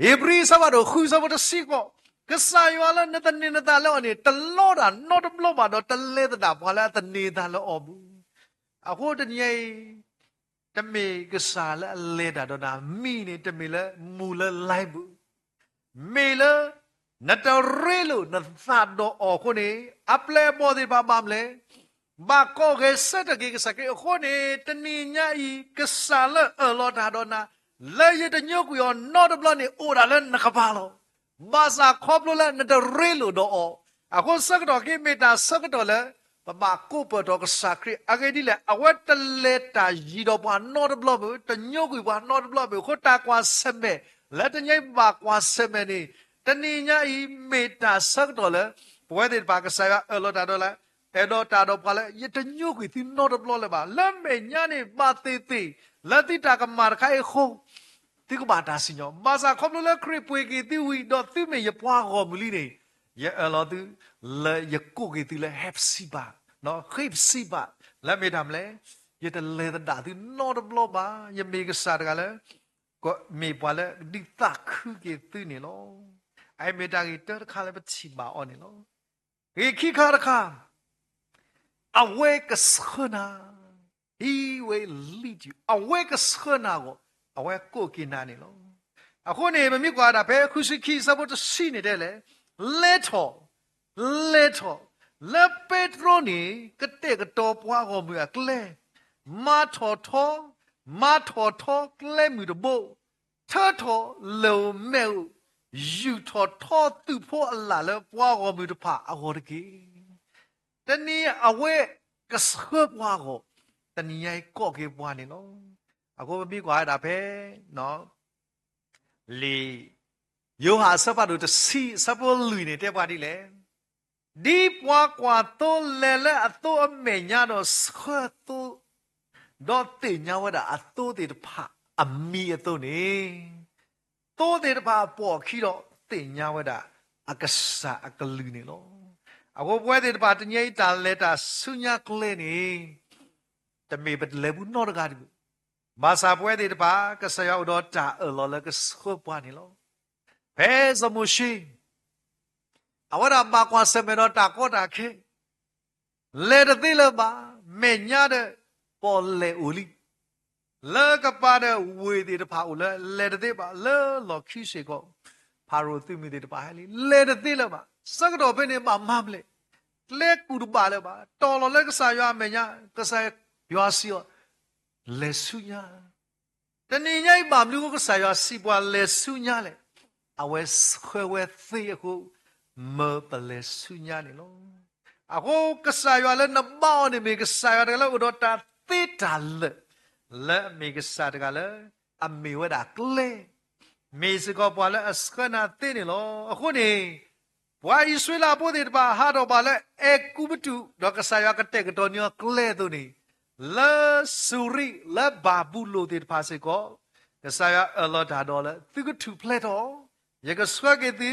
ဧ့ၤဘြံၤအဆၢဖးဒိၣ်ဃုဆၢဖိတဆံဃိး, ကစၢ်ယွၤလၢနသန့ၤနသးလၢအီၤန့ၣ် တလီတၢ်နီတဘျီဘၣ်ဒီး တလဲၤသဒၣ်ပှၤလၢအသန့ၤအသးလၢအီၤဘၣ်. အဃိတနံၤအံၤ တမ့ၢ်ကစၢ်လၢအလဲၤတၢ်ဒီးနၤ, မံၤန့ၣ် တမ့ၢ်လၢမူၤလၢလါဘၣ်. မ့ၢ်လၢ နတရ့လိာ်နသးဒီးအီၤအဃိန့ၣ် အပျဲၢ်အဘီၣ်သ့ၣ်တဖၣ်ဘၣ်မနုၤလဲၣ်, ဘၣ်ကိးဂဲၤဆၢထၢၣ်က့ၤကစၢ်ခရံာ်အဃိန့ၣ် တနံၤညါအံၤ ကစၢ်လၢအၢၣ်လီၤတၢ်ဒီးနၤ လၢယတညိကွံာ်အီၤနီတဘျီန့ၣ် အိၣ်ဒၣ်လၢနကပၤလီၤ. ဘၣ်ဆၣ်ခီဖျိလၢနတရ့လိာ်ဒီးအီၤ, အဃိဆၢကတီၢ်ခဲအံၤမ့ၢ်တၢ်ဆၢကတီၢ်လၢ ပဘၣ်ကိးပၢၢ်ထီၣ်ကစၢ်ခရံာ်. အဂ့ၢ်ဒ်လဲၣ်, အဝဲတလဲၤတၢ်ယံၤဒီးပှၤနီတဘျီဘၣ်, တညိကွံာ်ပှၤနီတဘျီဘၣ်. အဃိတၢ်ကွၢ်ဆၢၣ်မဲာ် လၢတနံၤညါအံၤပဘၣ်ကွၢ်ဆၢၣ်မဲာ်န့ၣ် တနံၤညါအံၤမ့ၢ်တၢ်ဆၢကတီၢ်လၢ ပဝဲသ့ၣ်တဖၣ်ကစၢ်ယွၤအၢၣ်လီၤတၢ်ဒီးလၢ အဲၣ်ဒိးတၢ်ဒီးပှၤလၢ ယတညိကွံာ်သုနီတဘျီလၢၤဘၣ်. လၢမဲာ်ညါန့ၣ်ဘᣁသ့ၣ်သ့ၣ် လၢသုတၢ်ကမၣ်တခါအံၤအဃိ သုကဘၣ်တၢ်စံၣ်ညီၣ်. ဘၣ်ဆၣ်ခီဖျိလၢခရံာ်ပှ့ၤက့ၤသုဝံၤ ဒီးသုမ့ၢ်ယပှၤဂီၢ်မုၢ်လံန့ၣ် ယအၢၣ်လီၤသု လၢယကိးက့ၤသုလၢ ဟဲပစံးဘၣ်, ဃ့ပစံးဘၣ်, လၢမ့ၢ်တၢ်မနုၤလဲၣ်, ယတလဲၤသဒၣ်သုနီတဘျီဘၣ်. ယမ့ၢ်ကစၢ်တဂၤလၢ မ့ၢ်ပှၤလၢဒုးသးခုက့ၤသုန့ၣ်လီၤ. အအံၤမ့ၢ်တၢ်ဂ့ၢ်တၢတခါလၢပထံၣ်ဘၣ်အီၤန့ၣ်လီၤ. ဂ့ၢ်ခံခါတခါ အဝဲကဆှၢနၤ, He will lead you, အဝဲကဆှၢနၤအဂီၢ် အဝဲကိးက့ၤနၤန့ၣ်လီၤ. အဃိန့ၣ် ပမ့ၢ်ကွၢ်ဒၣ်ဖဲဃုဆံခံဆၢဖိတဆံန့ၣ်တဲလဲၣ်, လဲၤထီၣ်, လဲၤထီၣ်, လၢပ့းတရူးန့ၣ် ကတဲာ်ကတီၤပှၤဂီၢ်မုၢ်အကျဲ, မၤထီၣ်ထီ, မၤထီၣ်ထီကျဲမုၢ်တဘိ, ထၢထီၣ်လၢၢ်ဧိၤမဲာ်ဧိၤ, ယူာ်ထီၣ်ထီသုးဖိအလၣ်လၢပှၤဂီၢ်မုၢ်တဖၣ်အဂီၢ်တက့ၢ်. တနံၤအဝဲကဆှၢပှၤအဂီၢ်, တနံၤညါအံၤကိးက့ၤပှၤန့ၣ်လီၤ. အဃိပမ့ၢ်ကွၢ်ဝဲဒၣ်ဖဲ လံာ်ယိၤဟၣ်အဆၢဖးဒိၣ်တဆံအဆၢဖိလွံၢ်န့ၣ်တဲပှၤဒ်လဲၣ်, ဒ်ပှၤကွၢ်သိလဲၤလၢအသိအမဲာ်ညါဒီးဆှၢသိ ဒီးသ့ၣ်ညါဝဲဒၣ်အသိသ့ၣ်တဖၣ်အမံၤအသိးန့ၣ်, သိသ့ၣ်တဖၣ်ပိာ်အခံဒီးသ့ၣ်ညါဝဲဒၣ်အကစၢ်အကလုၢ်န့ၣ်လီၤ. အဃိပဝဲသ့ၣ်တဖၣ်တနံၤအံၤတၢ်လဲၤတၢ်ဆူညါကျဲန့ၣ် တမ့ၢ်ပလဲၤဘူးနီတဂၤတဂ့ၤ. ဘၣ်ဆၣ်ပဝဲသ့ၣ်တဖၣ် ကစၢ်ယွၤအိၣ်ဒီးတၢ်အၢၣ်လီၤလၢကဆှၢပှၤန့ၣ်လီၤ. ဖဲစီၤမိၤၡ့ အဝဲဒၣ်ဘၣ်ကွၢ်ဆၢၣ်မဲာ်ဒီးတၢ်ကီတၢ်ခဲ, လဲၤတသ့လၢၤဘၣ်, မဲာ်ညါဒီးပီၣ်လဲၣ်အိၣ်လံ. လၢကပၤဒီးဝ့ၢ်သ့ၣ်တဖၣ်အိၣ်လၢလဲၤတသ့ဘၣ်, လၢလီၢ်ခံစ့ၢ်ကီး ဖၤရိၤသုးမုၢ်သ့ၣ်တဖၣ်ဟဲလံ, လဲၤတသ့လၢၤဘၣ်. ဆၢကတီၢ်ဖဲန့ၣ်ဘၣ်မၤမလဲၣ်, ကျဲကူၣ်တဘၣ်လၢၤဘၣ်, တီၢ်လီၤလၢကစၢ်ယွၤအမဲာ်ညါ, ကစၢ်ယွၤစံးအီၤ လဲၤဆူညါ တနံၤညါအံၤဘၣ်မနုၤအဃိ ကစၢ်ယွၤစံးပှၤလဲၤဆူညါလဲၣ်. အဝဲဆှၢဝဲသ့အဃိ မၢပလဲၤဆူညါန့ၣ်လီၤ. အဃိကစၢ်ယွၤလၢနဘါအီၤန့ၣ် မ့ၢ်ကစၢ်ယွၤတဂၤလၢအိၣ်ဒီးတၢ်သ့တၢ်လၢာ်, လၢအမ့ၢ်ကစၢ်တဂၤလၢ အမ့ၢ်ဝဲဒၣ်ကျဲ, မ့ၢ်စ့ၢ်ကီးပှၤလၢအဆှၢနၤသ့န့ၣ်လီၤ. အဃိန့ၣ် ပှၤအံၣ်စရ့လးဖိသ့ၣ်တဖၣ်ဟးထီၣ်ဘၣ်လၢအဲၤကူပတူး ဒီးကစၢ်ယွၤကတဲာ်ကတီၤန့ၢ်အီၤကျဲအသိးန့ၣ်, လၢစူၤရံး လၢဘၤဘူလိၣ်သ့ၣ်တဖၣ်စ့ၢ်ကီး ကစၢ်ယွၤအၢၣ်လီၤတၢ်ဒီးလၢ သုကထူၣ်ဖျဲးထီၣ်, ယကဆှၢက့ၤသု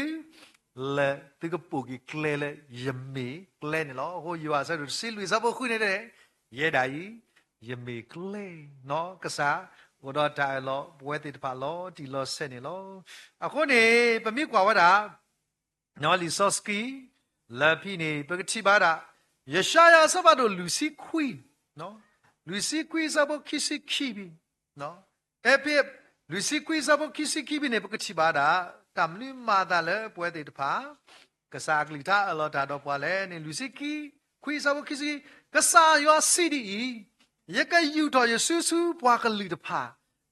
လၢသုကပိာ်က့ၤကျဲလၢယမ့ၢ်ကျဲန့ၣ်လီၤ. အဃိယိၤဟၣ်အဆၢဒိၣ်တဆံလွံၢ်အဆၢဖိဃုန့ၣ်တဲ, ယဲဒၣ်အံၤ ယမ့ၢ်ကျဲ, ကစၢ်အိၣ်ဒီးတၢ်အၢၣ်လီၤပဝဲသ့ၣ်တဖၣ်လီၤတံၢ်လီၤဆဲးန့ၣ်လီၤ. အဃိန့ၣ် ပမ့ၢ်ကွၢ်ဝဲဒၣ် လံာ်စီဆှံ လၢဖဲန့ၣ် ပကထံၣ်ဘၣ်ဒၣ် ယၡါယၤအဆၢဖးဒိၣ်လွံၢ်ဆံခွံ, လွံၢ်ဆံခွံအဆၢဖိခံဆံခံဖဲ, ဖဲဖဲ လွံၢ်ဆံခွံအဆၢဖိခံဆံခံဖဲန့ၣ် ပကထံၣ်ဘၣ်ဒၣ် တၢ်မနုၤမၤအသးလၢပဝဲသ့ၣ်တဖၣ် ကစၢ်အကလုၢ်ကထါအၢၣ်လီၤတၢ်ဒီးပှၤလဲၣ်န့ၣ် လွံၢ်ဆံခွံအဆၢဖိခံဆံ, ကစၢ်ယွၤစံးဒ်အံၤ, ယကယူာ်ထီၣ်ယစုဆူပှၤကလုာ်တဖၣ်,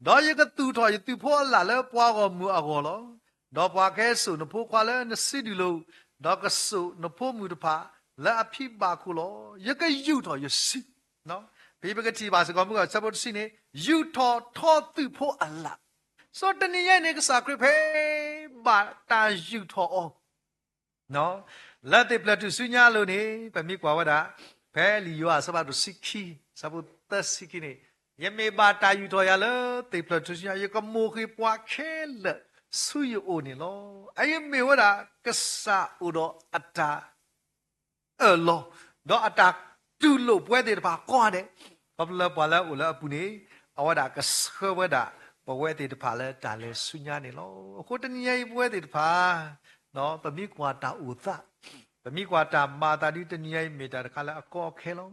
ဒီးယကသူၣ်ထီၣ်ယသုးဖိအလၣ်လၢပှၤဂီၢ်မုၢ်အဂီၢ်လီၤ. ဒီးပှၤကဟဲစိာ်နဖိခွါလၢနစုဒုၣ်လိၤ, ဒီးကစိာ်နဖိမုၣ်တဖၣ်လၢအဖံဘၣ်ခိၣ်လီၤ. ယကယူာ်ထီၣ်ယစု, ဖဲပကထံၣ်ဘၣ်စ့ၢ်ကီးမုၢ်ဂီၤဆၢဖိတဆံန့ၣ် ယူာ်ထီၣ်ထီသုးဖိအလၣ်, စီၤတနံၤညါအံၤန့ၣ် ကစၢ်ခရံာ်ဖဲ ဘၣ်တၢ်ယူာ်ထီၣ်အီၤ လၢသ့ၣ်ဖျၢၣ်ထူၣ်စုညါအလိၤန့ၣ် ပမ့ၢ်ကွၢ်ဝဲဒၣ် ဖဲလံာ်ယိၤဟၣ်အဆၢဖးဒိၣ်တဆံခံ, အဆၢဖိသၢဆံခံန့ၣ်, ယမ့ၢ်ဘၣ်တၢ်ယူာ်ထီၣ်ယၤလၢသ့ၣ်ဖျၢၣ်ထူၣ်စုညါ ယကမိၣ်ဃ့ပှၤခဲလၢာ်ဆူယအိၣ်န့ၣ်လီၤ. အအံၤမ့ၢ်ဝဲဒၣ် ကစၢ်အိၣ်ဒီးအတၢ် အၢၣ်လီၤ, ဒီးအတၢ်တူၢ်လိာ်ပဝဲသ့ၣ်တဖၣ်ကိးဂၤဒဲး, ခီဖျိလၢပှၤလၢအအိၣ်လၢအပူၤန့ၣ် အဝဲဒၣ်ကဆှၢဝဲဒၣ် ပဝဲသ့ၣ်တဖၣ်လၢတၢ်လဲၤဆူညါန့ၣ်လီၤ. အဃိတနံၤညါအံၤပဝဲသ့ၣ်တဖၣ် ပမ့ၢ်ကွၢ်တၢ်အိၣ်သး, ပမ့ၢ်ကွၢ်တၢ်မၤအသးဒ် တနံၤညါအံၤမ့ၢ်တၢ်တခါလၢအကီအခဲလီၤ.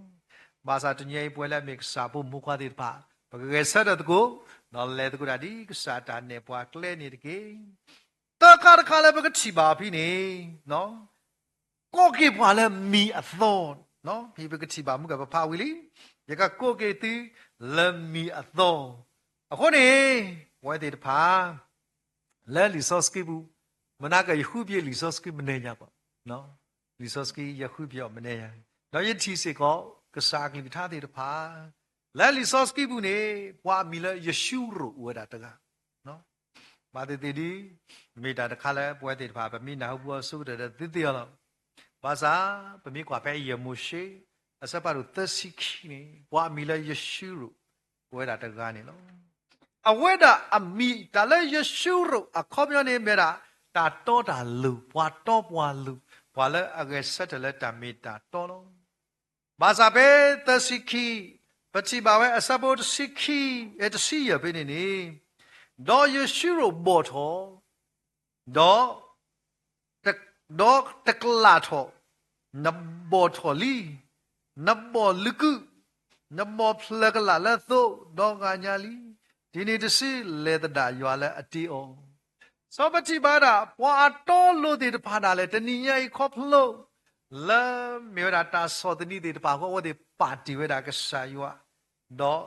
ဘၣ်ဆၣ်တနံၤညါအံၤပဝဲလၢအမ့ၢ်ကစၢ်ဖိမိၢ်ပှၢ်သ့ၣ်တဖၣ် ပကဂဲၤဆၢထၢၣ်သကိး, ဒီးလဲၤသကိးတၢ်ဒ်ကစၢ်တၢ်နဲၣ်ပှၤကျဲန့ၣ်တက့ၢ်. သၢခါတခါလၢပကထံၣ်ဘၣ်ဖဲန့ၣ် ကိးက့ၤပှၤလၢမံၤအသီ, ဖဲပကထံၣ်ဘၣ်မုၢ်ကပဖးဝံၤလံ, ယကကိးက့ၤသုလၢမံၤအသီ. အဃိန့ၣ် ပဝဲသ့ၣ်တဖၣ် လၢလံာ်စီဆှံပူၤ, မနၤကယဃုပျ့ၤလံာ်စီဆှံမနုၤညါဘၣ်, လံာ်စီဆှံယဃုပျ့ၤအီၤမနုၤညါ, ဒီးယထံၣ်စ့ၢ်ကီး ကစၢ်အကလုၢ်ကထါသ့ၣ်တဖၣ် လၢလံာ်စီဆှံပူၤန့ၣ် ပှၤအမံၤလၢယၡူရိၣ်အိၣ်ဝဲဒၣ်တဂၤ ဘၣ်သ့ၣ်သ့ၣ်ဒီး မ့ၢ်တၢ်တခါလၢပဝဲသ့ၣ်တဖၣ် ပမ့ၢ်နၢ်ဟူဘၣ်အဆိကတၢၢ်ဒီးသုသ့ၣ်ညါလီၤ. ဘၣ်ဆၣ် ပမ့ၢ်ကွၢ်ဖဲယဲၢ်မိၤၡ့ အဆၢဖးဒိၣ်သၢဆံခံန့ၣ် ပှၤအမံၤလၢယၡူရိၣ် အိၣ်ဝဲဒၣ်တဂၤန့ၣ်လီၤ. အဝဲဒၣ်အမံၤ တၢ်လၢယၡူရိၣ်အခီပညီန့ၣ်မ့ၢ်ဒၣ် တၢ်တီတၢ်လိၤ, ပှၤတီပှၤလိၤ, ပှၤလၢအဂဲၤဆၢထၢၣ်လၢတၢ်မ့ၢ်တၢ်တီလီၤ. ဘၣ်ဆၣ်ဖဲသၢဆံခံ, ပထံၣ်ဘၣ်ဝဲအဆၢဖိတဆံခံ, အဲ တဆံယဲၢ်ဖဲန့ၣ်န့ၣ်, ဒီးယၡူရိၣ်ဘီၣ်ထီၣ်, ဒီး ဒီးတကလးထီၣ်, နဘီၣ်ထီၣ်လံ, နဘီၣ်လုာ်ကုၢ်, နဘီၣ်ဖျၢၣ်ကလာ်လၢသိဒီဂၤညါလံ, ဒ်န့ၣ်တစုလဲၤသဒၣ်ယွၤလၢအတ့အီၤ. စီၤပထံၣ်ဘၣ်ဒၣ် ပှၤအတီအလိၤသ့ၣ်တဖၣ်ဒၣ်လဲာ် တနံၤညါအံၤခီဖျိ လၢမ့ၢ်ဝဲဒၣ်တၢ်ဆီၣ်သနံးသ့ၣ်တဖၣ်အဃိ အဝဲသ့ၣ်ပာ်တ့ၢ်ဝဲဒၣ်ကစၢ်ယွၤ, ဒီး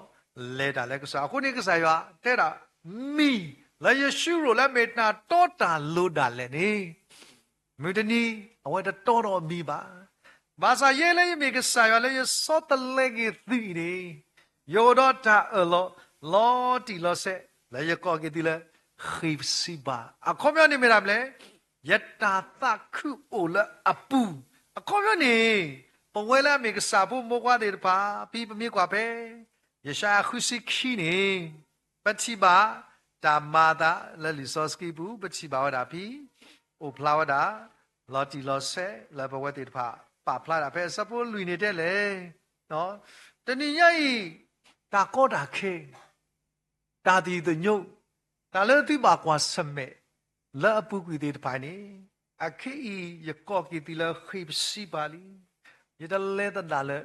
လဲၤတၢ်လၢကစၢ်. အဃိန့ၣ်ကစၢ်ယွၤတဲဒၣ် မံၤလၢယၡူရိၣ်လၢမ့ၢ်တၢ်တီတၢ်လိၤဒၣ်လဲာ်န့ၣ် မုၢ်တနံၤ အဝဲတတီဒီးမံၤဘၣ်. ဘၣ်ဆၣ်ယဲလၢယမ့ၢ်ကစၢ်ယွၤလၢယဆီတလဲက့ၤသုအံၤန့ၣ် ယအိၣ်ဒီးတၢ်အၢၣ်လီၤလီၤတံၢ်လီၤဆဲး လၢယကိးက့ၤသုလၢဃ့းစံဘၤ. အခီပညီန့ၣ်မ့ၢ်ဒၣ်မနုၤလဲၣ်, ယတၢ်သးခုအိၣ်လၢအပူၤ. အခီပညီန့ၣ် ပဝဲလၢအမ့ၢ်ကစၢ်ဖိမိၢ်ပှၢ်သ့ၣ်တဖၣ် ဖဲပမ့ၢ်ကွၢ်ဖဲ ယၡါယၤဃုဆံခံန့ၣ် ပထံၣ်ဘၣ်တၢ်မၤအသးလၢလံာ်စီဆှံပူၤ ပထံၣ်ဘၣ်ဝဲဒၣ်ဖဲ အိၣ်ဖျါဝဲဒၣ် လီၤတံၢ်လီၤဆဲးလၢပဝဲသ့ၣ်တဖၣ် ပာ်ဖျါဒၣ်ဖဲအဆၢဖိလွံၢ်န့ၣ်တဲလဲၣ်, တနံၤညါအံၤ တၢ်ကီတၢ်ခဲ တၢ်သယုၢ်သညိ တၢ်လၢသုဘၣ်ကွၢ်ဆၢၣ်မဲာ် လၢအပူၤကွံာ်သ့ၣ်တဖၣ်န့ၣ် အခဲအံၤယကိးက့ၤသုလၢဃ့းစံဘၤလံ. ယတလဲၤသဒၣ်လၢ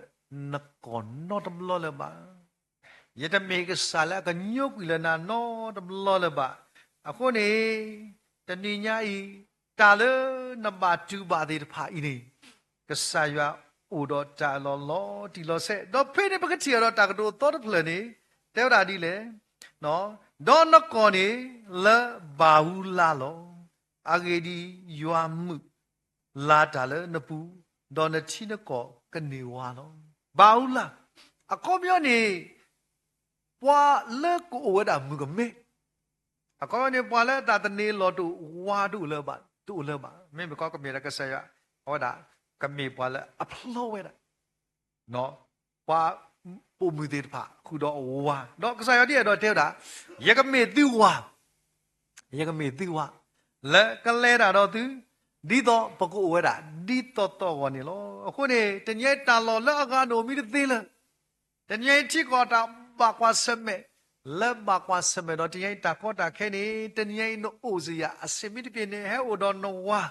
နကီၢ်နီတဘျီလၢၤဘၣ်. ယတမ့ၢ်ကစၢ်လၢအကညိကွံာ်လၢနၤနီတဘျီလၢၤဘၣ်. အဃိန့ၣ် တနံၤညါအံၤ တၢ်လၢနဘၣ်တူၢ်ဘၣ်သ့ၣ်တဖၣ်အံၤန့ၣ် ကစၢ်ယွၤအိၣ်ဒီးတၢ်အၢၣ်လီၤလီၤတံၢ်လီၤဆဲး, ဒီးဖဲန့ၣ်ပကထံၣ်အီၤဒီးတၢ်ကတိၤအသီတဖျၢၣ်န့ၣ် တဲဝဲဒၣ်ဒ်လဲၣ်, ဒီးနကီၢ်န့ၣ်လၢဘၤဘူၤလၢ်လီၤ. အဂ့ၢ်ဒ်အံၤ, ယွၤမုာ်လၤတၢ်လၢနပူၤ, ဒီးနထံနကီၢ်ကန့ၢ်ဝါလီၤ. ဘၤဘူၤလၢ်, အခီပညီန့ၣ် ပှၤလၢကအိၣ်ဝဲဒၣ်မုၣ်ကမဲ အခီပညီန့ၣ် ပှၤလၢအတၢ်သန့ၤလီၤတအိၣ်ဝါတအိၣ်လၢၤဘၣ်, တအိၣ်လၢၤဘၣ်. မ့မ့ၢ်ကီးကမ့ၢ်ဒီးကစၢ်ယွၤ အဝဲဒၣ် ကမ့ၢ်ပှၤလၢအဖျီဝဲဒၣ် ပှၤပိာ်မုၣ်သ့ၣ်တဖၣ် ဃုာ်ဒီးဝါ, ဒီးကစၢ်ယွၤဒ်အဲၣ်ဒိးတဲဝဲဒၣ်, ယကမ့ၢ်သုဝၤ, ယကမ့ၢ်သုဝၤ, လၢကလဲၤတၢ်ဒီးသု, ဒ်သိးပကအိၣ်ဝဲဒၣ် ဒ်သိးသိးအဂီၢ်န့ၣ်လီၤ. အဃိန့ၣ် တနံၤညါအံၤတၢ်လီၢ်လၢအဂၤနအိၣ်မံတသ့လၢၤ တနံၤညါအံၤထံကီၢ်တၢ်ဘၣ်ကွၢ်ဆၢၣ်မဲာ် လၢဘၣ်ကွၢ်ဆၢၣ်မဲာ်ဒီးတနံၤညါအံၤတၢ်ကီတၢ်ခဲန့ၣ် တနံၤညါအံၤနအိၣ်စ့ၢ်ယၤ အဆ့ၣ်မ့ၢ်တပ့ၤန့ၣ် ဟဲအိၣ်ဒီးနဝၤ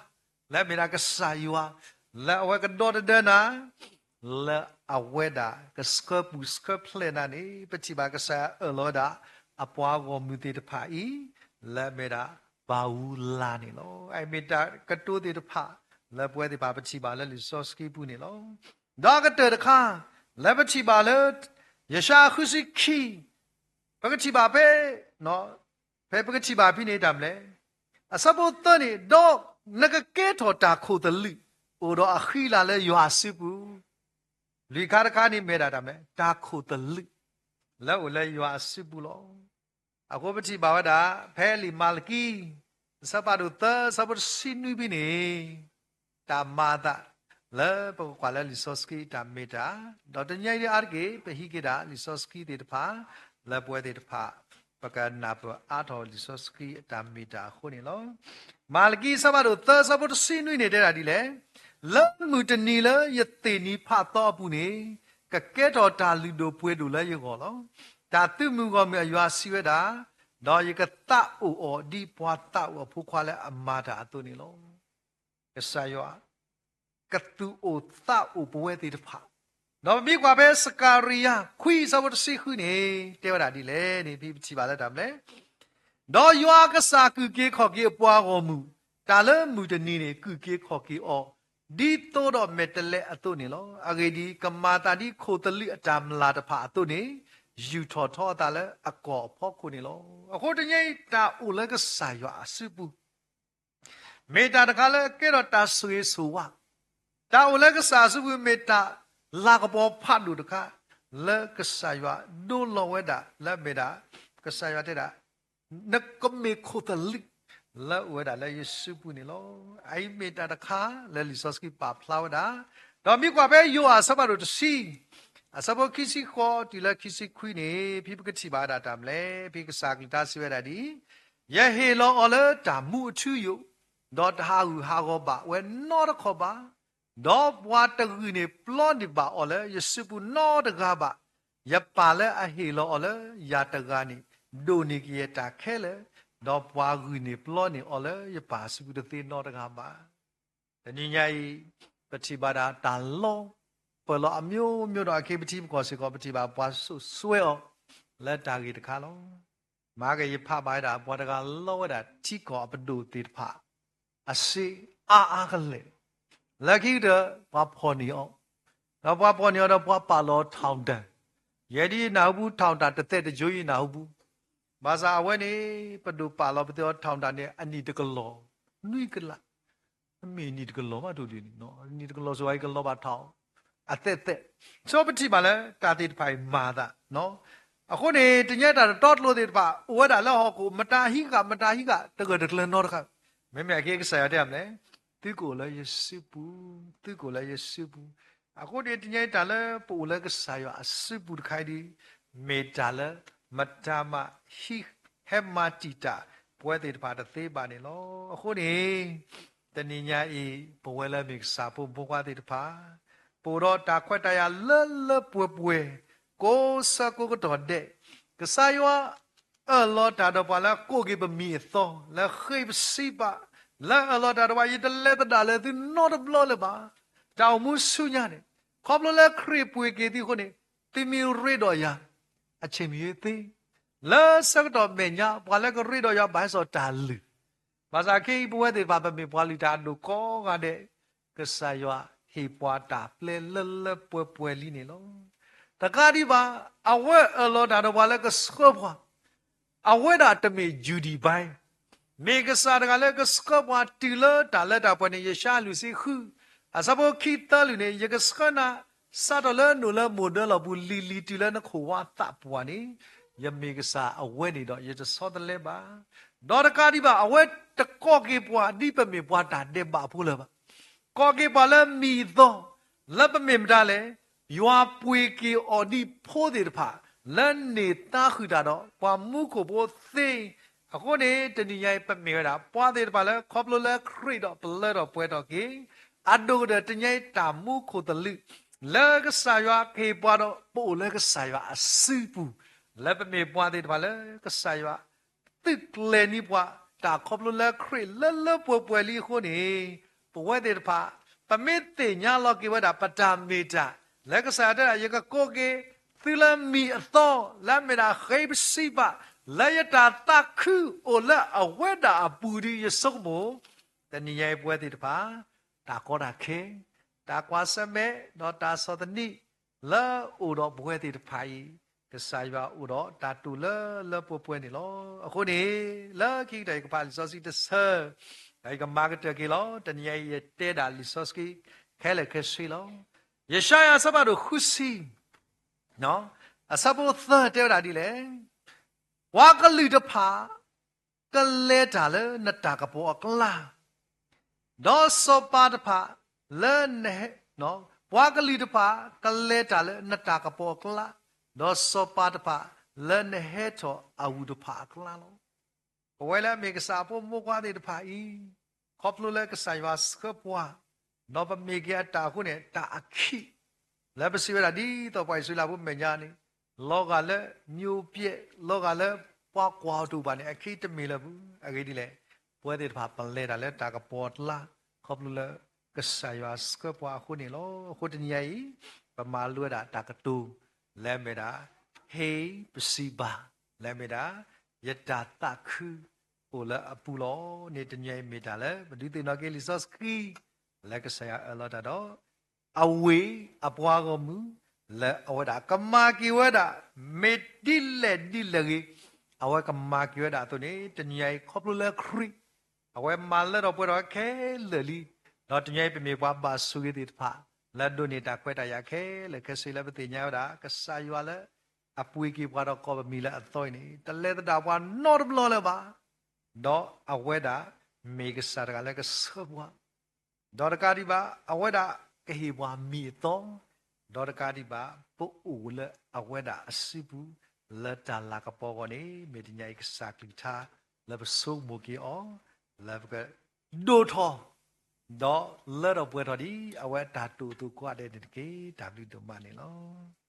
လၢအမ့ၢ်ဒၣ်ကစၢ်ယွၤ လၢအဝဲကဒီတဒၢနၤ လၢအဝဲဒၣ်ကဆှၢပူၤဆှၢဖျဲးနၤန့ၣ် ပထံၣ်ဘၣ်ကစၢ်ယွၤအၢၣ်လီၤဝဲဒၣ် အပှၤဂီၢ်မုၢ်သ့ၣ်တဖၣ်အံၤ လၢအမ့ၢ်ဒၣ်ဘၤဘူၤလၢ်န့ၣ်လီၤ. အမ့ၢ်တၢ်ကတိၤသ့ၣ်တဖၣ် လၢပဝဲသ့ၣ်တဖၣ်ပထံၣ်ဘၣ်လၢလံာ်စီဆှံပူၤန့ၣ်လီၤ. ဒီးအကတၢၢ်တခါ လၢပထံၣ်ဘၣ်လၢ ယၡါယၤဃုဆံခံ ပကထံၣ်ဘၣ်ဖဲ ဖဲပကထံၣ်ဘၣ်ဖဲန့ၣ်တၢ်မနုၤလဲၣ်, အဆၢဖိသၢန့ၣ်, ဒီးနကကဲထီၣ်တၢ်ခိၣ်သလုး အိၣ်ဒီးအဃံအလၤလၢယွၤအစုပူၤ, လွံၢ်ခါတခါန့ၣ်မ့ၢ်ဒၣ်တၢ်မနုၤလဲၣ်, တၢ်ခိၣ်သလုး လၢအအိၣ်လၢယွၤအစုပူၤလီၤ. အဃိပထံၣ်ဘၣ်ဝဲဒၣ် ဖဲလံာ်မၤလကံ အဆၢဖးဒိၣ်သၢ အဆၢဖိတဆံနွံဖဲန့ၣ် တၢ်မၤအသး လၢပကကွၢ်လၢလံာ်စီဆှံအတၢ်မ့ၢ်တၢ်, ဒီးတနံၤညါအံၤဒ်အါတက့ၢ် ပဟံးက့ၤဒၣ်လံာ်စီဆှံသ့ၣ်တဖၣ် လၢပဝဲသ့ၣ်တဖၣ် ပကနၢ်ပၢၢ်အါထီၣ်လံာ်စီဆှံအတၢ်မ့ၢ်တၢ်အဃိန့ၣ်လီၤ. မၤလကံအဆၢဖးဒိၣ်သၢ အဆၢဖိတဆံနွံန့ၣ်တဲဒၣ်ဒ်လဲၣ်, လၢမုၢ်တနံၤလၢယသ့ၣ်နံၤဖးသီအပူၤန့ၣ် ကကဲထီၣ်တၢ်လုၢ်ဒိၣ်ပှ့ၤဒိၣ်လၢယဂီၢ်လီၤ. တၢ်သုးမုၢ်ဂီၢ်မုၢ်အယွၤစံးဝဲဒၣ်, ဒီးယကသးအိၣ်အီၤဒ်ပှၤသးအိၣ်အဖိခွါလၢအမၤတၢ်အသိးန့ၣ်လီၤ. ကစၢ်ယွၤ ကသူၣ်အိၣ်သးအိၣ်ပဝဲသ့ၣ်တဖၣ်, ဒီးပမ့ၢ်ကွၢ်ဖဲစကၤရံယၤ ခွံအဆၢဖိတဆံဃုန့ၣ် တဲဝဲဒၣ်ဒ်လဲၣ်န့ၣ် ဖဲပထံၣ်ဘၣ်လၢတၢ်မနုၤလဲၣ်. ဒီးယွၤအကစၢ်ကုၢ်က့ၤခီၣ်က့ၤအပှၤဂီၢ်မုၢ်, တၢ်လၢမုၢ်တနံၤန့ၣ် ကုၢ်က့ၤခီၣ်က့ၤအီၤ, ဒ်သိဒီးမဲာ်တဲးလဲးအသိးန့ၣ်လီၤ. အဂ့ၢ်ဒ်အံၤ, ကမၤသးဒ်ခိၣ်သလုးအတၢ်မျၢ်တဖၣ်အသိးန့ၣ်, ယူာ်ထီၣ်ထီအသးလၢအကီၢ်အဖီခိၣ်န့ၣ်လီၤ. အဃိတနံၤအံၤ တၢ်အိၣ်လၢကစၢ်ယွၤအစုပူၤ မ့ၢ်တၢ်တခါလၢကဲထီၣ်တၢ်ဆိၣ်ဂ့ၤဆိၣ်ဝါ, တၢ်အိၣ်လၢကစၢ်အစုပူၤ မ့ၢ်တၢ်လၤကပီၤဖးဒိၣ်တခါ လၢကစၢ်ယွၤဒိလီၤဝဲဒၣ်လၢအမ့ၢ်ဒၣ်, ကစၢ်ယွၤတဲဒၣ်, နကမ့ၢ်ခိၣ်သလုး လၢအအိၣ်ဝဲဒၣ်လၢယစုပူၤန့ၣ်လီၤ. အအံၤမ့ၢ်တၢ်တခါလၢလံာ်စီဆှံပာ်ဖျါဝဲဒၣ်, ဒီးမ့ၢ်ကွၢ်ဖဲယိၤဟၣ်အဆၢဖးဒိၣ်တဆံ အဆၢဖိခံဆံဃိးတုၤလၢခံဆံခွံန့ၣ် ဖဲပကထံၣ်ဘၣ်ဝဲဒၣ်တၢ်မနုၤလဲၣ်, ဖဲကစၢ်အကလုၢ်ကထါစံးဝဲဒၣ်ဒ်အံၤ, ယဟ့ၣ်လီၤအီၤလၢတၢ်မူအထူအယိာ်, ဒီးတဟးဂူာ်ဟးဂီၤဘၣ်ဝဲနီတခီၣ်ဘၣ်, ဒီးပှၤတဂုာ်န့ၢ်ပျီန့ၢ်ဘၣ်အီၤလၢယစုပူၤနီတဂၤဘၣ်. ယပၢ်လၢအဟ့ၣ်လီၤအီၤလၢယၤတဂၤန့ၣ် ဒိၣ်န့ၢ်ကယဲၢ်တၢ်ခဲလၢာ်, ဒီးပှၤဂုာ်န့ၢ်ပျီန့ၢ်အီၤလၢယပၢ်စုပူၤတသ့နီတဂၤဘၣ်. တနံၤညါအံၤ ပထံၣ်ဘၣ်ဒၣ်တၢ်လီၤပၢၢ်လီၤအမျိုးမျိုးဒီး အခ့ပထံပကီၢ်စ့ၢ်ကီး ပထံၣ်ဘၣ်ပှၤစိာ်စွဲအီၤ လၢတၢ်ဂ့ၢ်တခါလီၤ. မၤကယဖးဘၣ်ဝဲဒၣ် ပှၤတဂၤလီၤဝဲဒၣ်ထံကီၢ်အပဒိၣ်သ့ၣ်တဖၣ် အစ့အါအါကလဲာ်, လၢခံကတၢၢ် ပှၤဖီၣ်န့ၢ်အီၤ, ဒီးပှၤဖီၣ်န့ၢ်အီၤဒီးပှၤပာ်လီၤထီၣ်တၢ်, ယဲဒ်ယနၢ်ဟူပူၤ ထီၣ်တၢ်တသဲးတယိယနၢ်ဟူပူၤ, ဘၣ်ဆၣ်အဝဲန့ၣ် ပဒိၣ်ပာ်လီၤပသ့အီၤထီၣ်တၢ်န့ၣ် အနံၣ်တကလီၤ, နွံကလး မ့ၢ်နံၣ်တကလီၤဘၣ်တဒုန့ၣ်, နံၣ်တကလီၤစ့ၢ်ကီး ယကလီၤဘၣ်ထီၣ် အသဲးသဲး, ဆိပထံၣ်ဘၣ်လၢတၢ်သ့ၣ်တဖၣ်အံၤမၤသး, အဃိန့ၣ် တနံၤညါတၢ်တတီတလိၤသ့ၣ်တဖၣ် အိၣ်ဝဲဒၣ်လၢဟီၣ်ခိၣ် မတၤဟံးဃာ် မတၤဟံးဃာ် တဂၢၢ်တကျၢၤနီတခါ, မ့မ့ၢ်အက့ကစၢ်ယွၤတဲမနုၤလဲၣ်, သုကအိၣ်လၢယစုပူၤ, သုကအိၣ်လၢယစုပူၤ, အဃိန့ၣ် တနံၤညါအံၤတၢ်လၢပအိၣ်လၢကစၢ်ယွၤအစုပူၤတခါအံၤဒ် မ့ၢ်တၢ်လၢ မတၤမး ဟဲမၤတံာ်တာ်ပဝဲသ့ၣ်တဖၣ်တသ့ဘၣ်န့ၣ်လီၤ. အဃိန့ၣ် တနံၤညါအံၤ ပဝဲလၢမ့ၢ်ကစၢ်ဖိမုၣ်ဖိခွါသ့ၣ်တဖၣ် ပအိၣ်ဒီးတၢ်ခွဲးတၢ်ယာ်လၢလၢပှဲၤပှဲၤ ကိးဆၢကိးကတီၢ်ဒဲး, ကစၢ်ယွၤအၢၣ်လီၤတၢ်ဒီးပှၤလၢကိးက့ၤပမံၤအသီ လၢဃ့ပစံးဘၣ်, လၢအၢၣ်လီၤတၢ်ဒီးပှၤ ယတလဲၤသဒၣ်လၢသုနီတဘျီလၢၤဘၣ်. တၢ်အိၣ်မူဆူညါန့ၣ် ခီဖျိလၢခရံာ်ပှ့ၤက့ၤသုအဃိန့ၣ် သုမ့ၢ်ရ့ဒီးယၤ အဆ့ၣ်မံၤသ့, လၢဆၢကတီၢ်မဲာ်ညါ ပှၤလၢကရ့ဒီးယၤဘၣ်ဟဲစိာ်တၢ်လုၢ်, ဘၣ်ဆၣ်ခဲအံၤပဝဲသ့ၣ်တဖၣ် ပမ့ၢ်ပှၤလုၢ်တၢ်အဒိၣ်ကိးဂၤဒဲး, ကစၢ်ယွၤဟ့ၣ်ပှၤတၢ်ပျဲလၢလၢပှဲၤပှဲၤလံန့ၣ်လီၤ. တကးဒံးဘၣ် အဝဲအၢၣ်လီၤတၢ်ဒီးပှၤလၢကဆှၢပှၤ အဝဲဒၣ်တမ့ၢ်ယုၢ်ဒံၣ်ဘါ, မ့ၢ်ကစၢ်တဂၤလၢကဆှၢပှၤတုၤလၢတၢ်လၢတၢ်ပှဲၤန့ၣ် ယၡါယၤလွံၢ်ဆံဃု အဆၢဖိခံသၢလွံၢ်န့ၣ် ယကဆှၢနၤ စးထီၣ်လၢနအိၣ်လၢမိၢ်ဒၢလီၢ်ပူၤလံၤလံၤတုၤလၢနခိၣ်ဝါသးပှၢ်န့ၣ်, ယမ့ၢ်ကစၢ်အဝဲန့ၣ်ဒီး ယတဆီတလဲဘၣ်. ဒီးတကးဒံးဘၣ် အဝဲတကိးက့ၤပှၤဒ်ပမ့ၢ်ပှၤတၢ်ဒဲးဘးဖိလၢၤဘၣ်. ကိးက့ၤပှၤလၢမံၤအသီ လၢပမ့ၢ်မတၤလဲၣ်, ယွၤပှ့ၤက့ၤအီၤဒ်ဖိသ့ၣ်တဖၣ် လၢန့ၢ်သါဃုာ်တၢ်ဒီး ပှၤမူခိၣ်ဖိသ့. အဃိန့ၣ် တနံၤညါအံၤ ပမ့ၢ်ဝဲဒၣ် ပှၤသ့ၣ်တဖၣ်လၢ ခီဖျိလၢခရံာ်ဒီးပလၢထီၣ်ပှဲၤထီၣ်က့ၤ, အဒိၣ်ကတၢၢ်တနံၤညါအံၤ တၢ်မူခိၣ်သလုး လၢကစၢ်ယွၤကဟ့ၣ်ပှၤဒီး ပအိၣ်လၢကစၢ်ယွၤအစုပူၤ, လၢပမ့ၢ်ပှၤသ့ၣ်တဖၣ်လၢ ကစၢ်ယွၤ သုးကျဲၤန့ၢ်ပှၤ တၢ်ခီဖျိလၢခရံာ်လၢလၢပှဲၤပှဲၤလံအဃိန့ၣ်, ပဝဲသ့ၣ်တဖၣ် ပမ့ၢ်သ့ၣ်ညါလီၤက့ၤဝဲဒၣ် ပတၢ်မ့ၢ်တၢ် လၢကစၢ်ယွၤတဲဒၣ် ယကကိးက့ၤသုလၢမံၤအသီ လၢအမ့ၢ်ဒၣ်ဃ့ပစံးဘၣ် လၢယတၢ်သးခုအိၣ်လၢအဝဲဒၣ်အပူၤဒီး ယဆိကမိၣ် တနံၤညါအံၤပဝဲသ့ၣ်တဖၣ် တၢ်ကီတၢ်ခဲ တၢ်ကွၢ်ဆၢၣ်မဲာ် ဒီးတၢ်ဆီၣ်သနံး လၢအအိၣ်ဒီးပဝဲသ့ၣ်တဖၣ်အံၤ, ကစၢ်ယွၤအိၣ်ဒီးတၢ်တိာ်လၢလၢပှဲၤပှဲၤန့ၣ်လီၤ. အဃိန့ၣ် လၢခံကတၢၢ် ယကဖးလံာ်စီဆှံတဆၢ, ဒီးယကမၤကတၢၢ်က့ၤလီၤ. တနံၤအံၤယတဲဒၣ်လံာ်စီဆှံ ခဲလၢာ်ခဲဆ့လီၤ. ယၡါယၤအဆၢဖးဒိၣ်ဃုဆံ အဆၢဖိသၢတဲဝဲဒၣ်ဒ်လဲၣ်, ပှၤကလုာ်တဖၣ် ကလဲၤတၢ်လၢနတၢ်ကပီၤအကျါ, ဒီးစီၤပၤတဖၣ်လၢနဟဲ, ပှၤကလုာ်တဖၣ် ကလဲၤတၢ်လၢနတၢ်ကပီၤအကျါ, ဒီးစီၤပၤတဖၣ်လၢနဟဲထီၣ်အဝုၢ်တဖၣ်အကျါလီၤ. ပဝဲလၢအမ့ၢ်ကစၢ်အဖိမုၣ်ဖိခွါသ့ၣ်တဖၣ်အံၤ, ခီဖျိလၢကစၢ်ယွၤဆှၢပှၤ, ဒီးပမ့ၢ်က့ၤအတၢ်အဃိန့ၣ် တၢ်အခံး, လၢပစံးဝဲဒၣ်ဒ်သိးပှၤအံၣ်စရ့လးဖိမဲာ်ညါန့ၣ်, လီၤဂာ်လၢ မျိုးပြတ်, လီၤဂာ်လၢ ပှၤကွၢ်အီၤတအိၣ်ဘၣ်န့ၣ် အခဲအံၤတမ့ၢ်လၢၤဘၣ်. အဂ့ၢ်ဒ်လဲၣ်, ပဝဲသ့ၣ်တဖၣ်ပလဲၤတၢ်လၢတၢ်ကပီၤအကျါ ခီဖျိလၢကစၢ်ယွၤဆှၢပှၤအဃိန့ၣ်လီၤ. အဃိတနံၤအံၤ ပမၤလိဝဲဒၣ်တၢ်ကတိၤ လၢအမ့ၢ်ဒၣ် ဟ့ၣ်ပစံးဘၣ် လၢအမ့ၢ်ဒၣ် ယတၢ်သးခုအိၣ်လၢအပူၤလီၤန့ၣ် တနံၤအံၤမ့ၢ်တၢ်လၢ ပဒုးသ့ၣ်နီၣ်က့ၤလံာ်စီဆှံ လၢကစၢ်ယွၤအၢၣ်လီၤတၢ်ဒီး အဝ့ၢ်အပှၤဂီၢ်မုၢ် လၢအဝဲဒၣ်ကမၤက့ၤဝဲဒၣ် မ့ၢ်ဒ်လဲၣ်ဒ်လဲၣ်ဂ့ၤ, အဝဲကမၤက့ၤဝဲဒၣ်အသိးန့ၣ် တနံၤအံၤခီဖျိလၢခရံာ် အဝဲမၤလၢထီၣ်ပှဲၤထီၣ်ခဲလၢာ်လံ. ဒီးတနံၤအံၤပမ့ၢ်ပှၤဘၣ်ဆိၣ်ဂ့ၤသ့ၣ်တဖၣ် လၢအဒိးန့ၢ်တၢ်ခွဲးတၢ်ယာ်ခဲလၢာ်ခဲဆ့လၢပသ့ၣ်ညါဝဲဒၣ် ကစၢ်ယွၤလၢ အပှ့ၤက့ၤပှၤဒီးကိးပမံၤလၢအသီအံၤန့ၣ် တလဲၤသဒၣ်ပှၤနီတဘျီလၢၤဘၣ်. ဒီးအဝဲဒၣ်မ့ၢ်ကစၢ်တဂၤလၢကဆှၢပှၤ ဒီးတကးဒံးဘၣ် အဝဲဒၣ်ကဟ့ၣ်ပှၤမံၤအသီ, ဒီးတကးဒံးဘၣ် ပအိၣ်လၢအဝဲဒၣ်အစုပူၤ လၢတၢ်လၤကပီၤအဂီၢ်န့ၣ် မ့ၢ်တနံၤအံၤကစၢ်ကလုၢ်ကထါ လၢပဆိကမိၣ်က့ၤအီၤ လၢပကဒိၣ်ထီၣ် ဒီးလၢထီၣ်ပှဲၤထီၣ်ဒ်အဝဲအတၢ်တိာ်အသိးကိးဂၤဒဲးန့ၣ်တက့ၢ်. တၢ်ဘျုးဒိၣ်မးန့ၣ်လီၤ.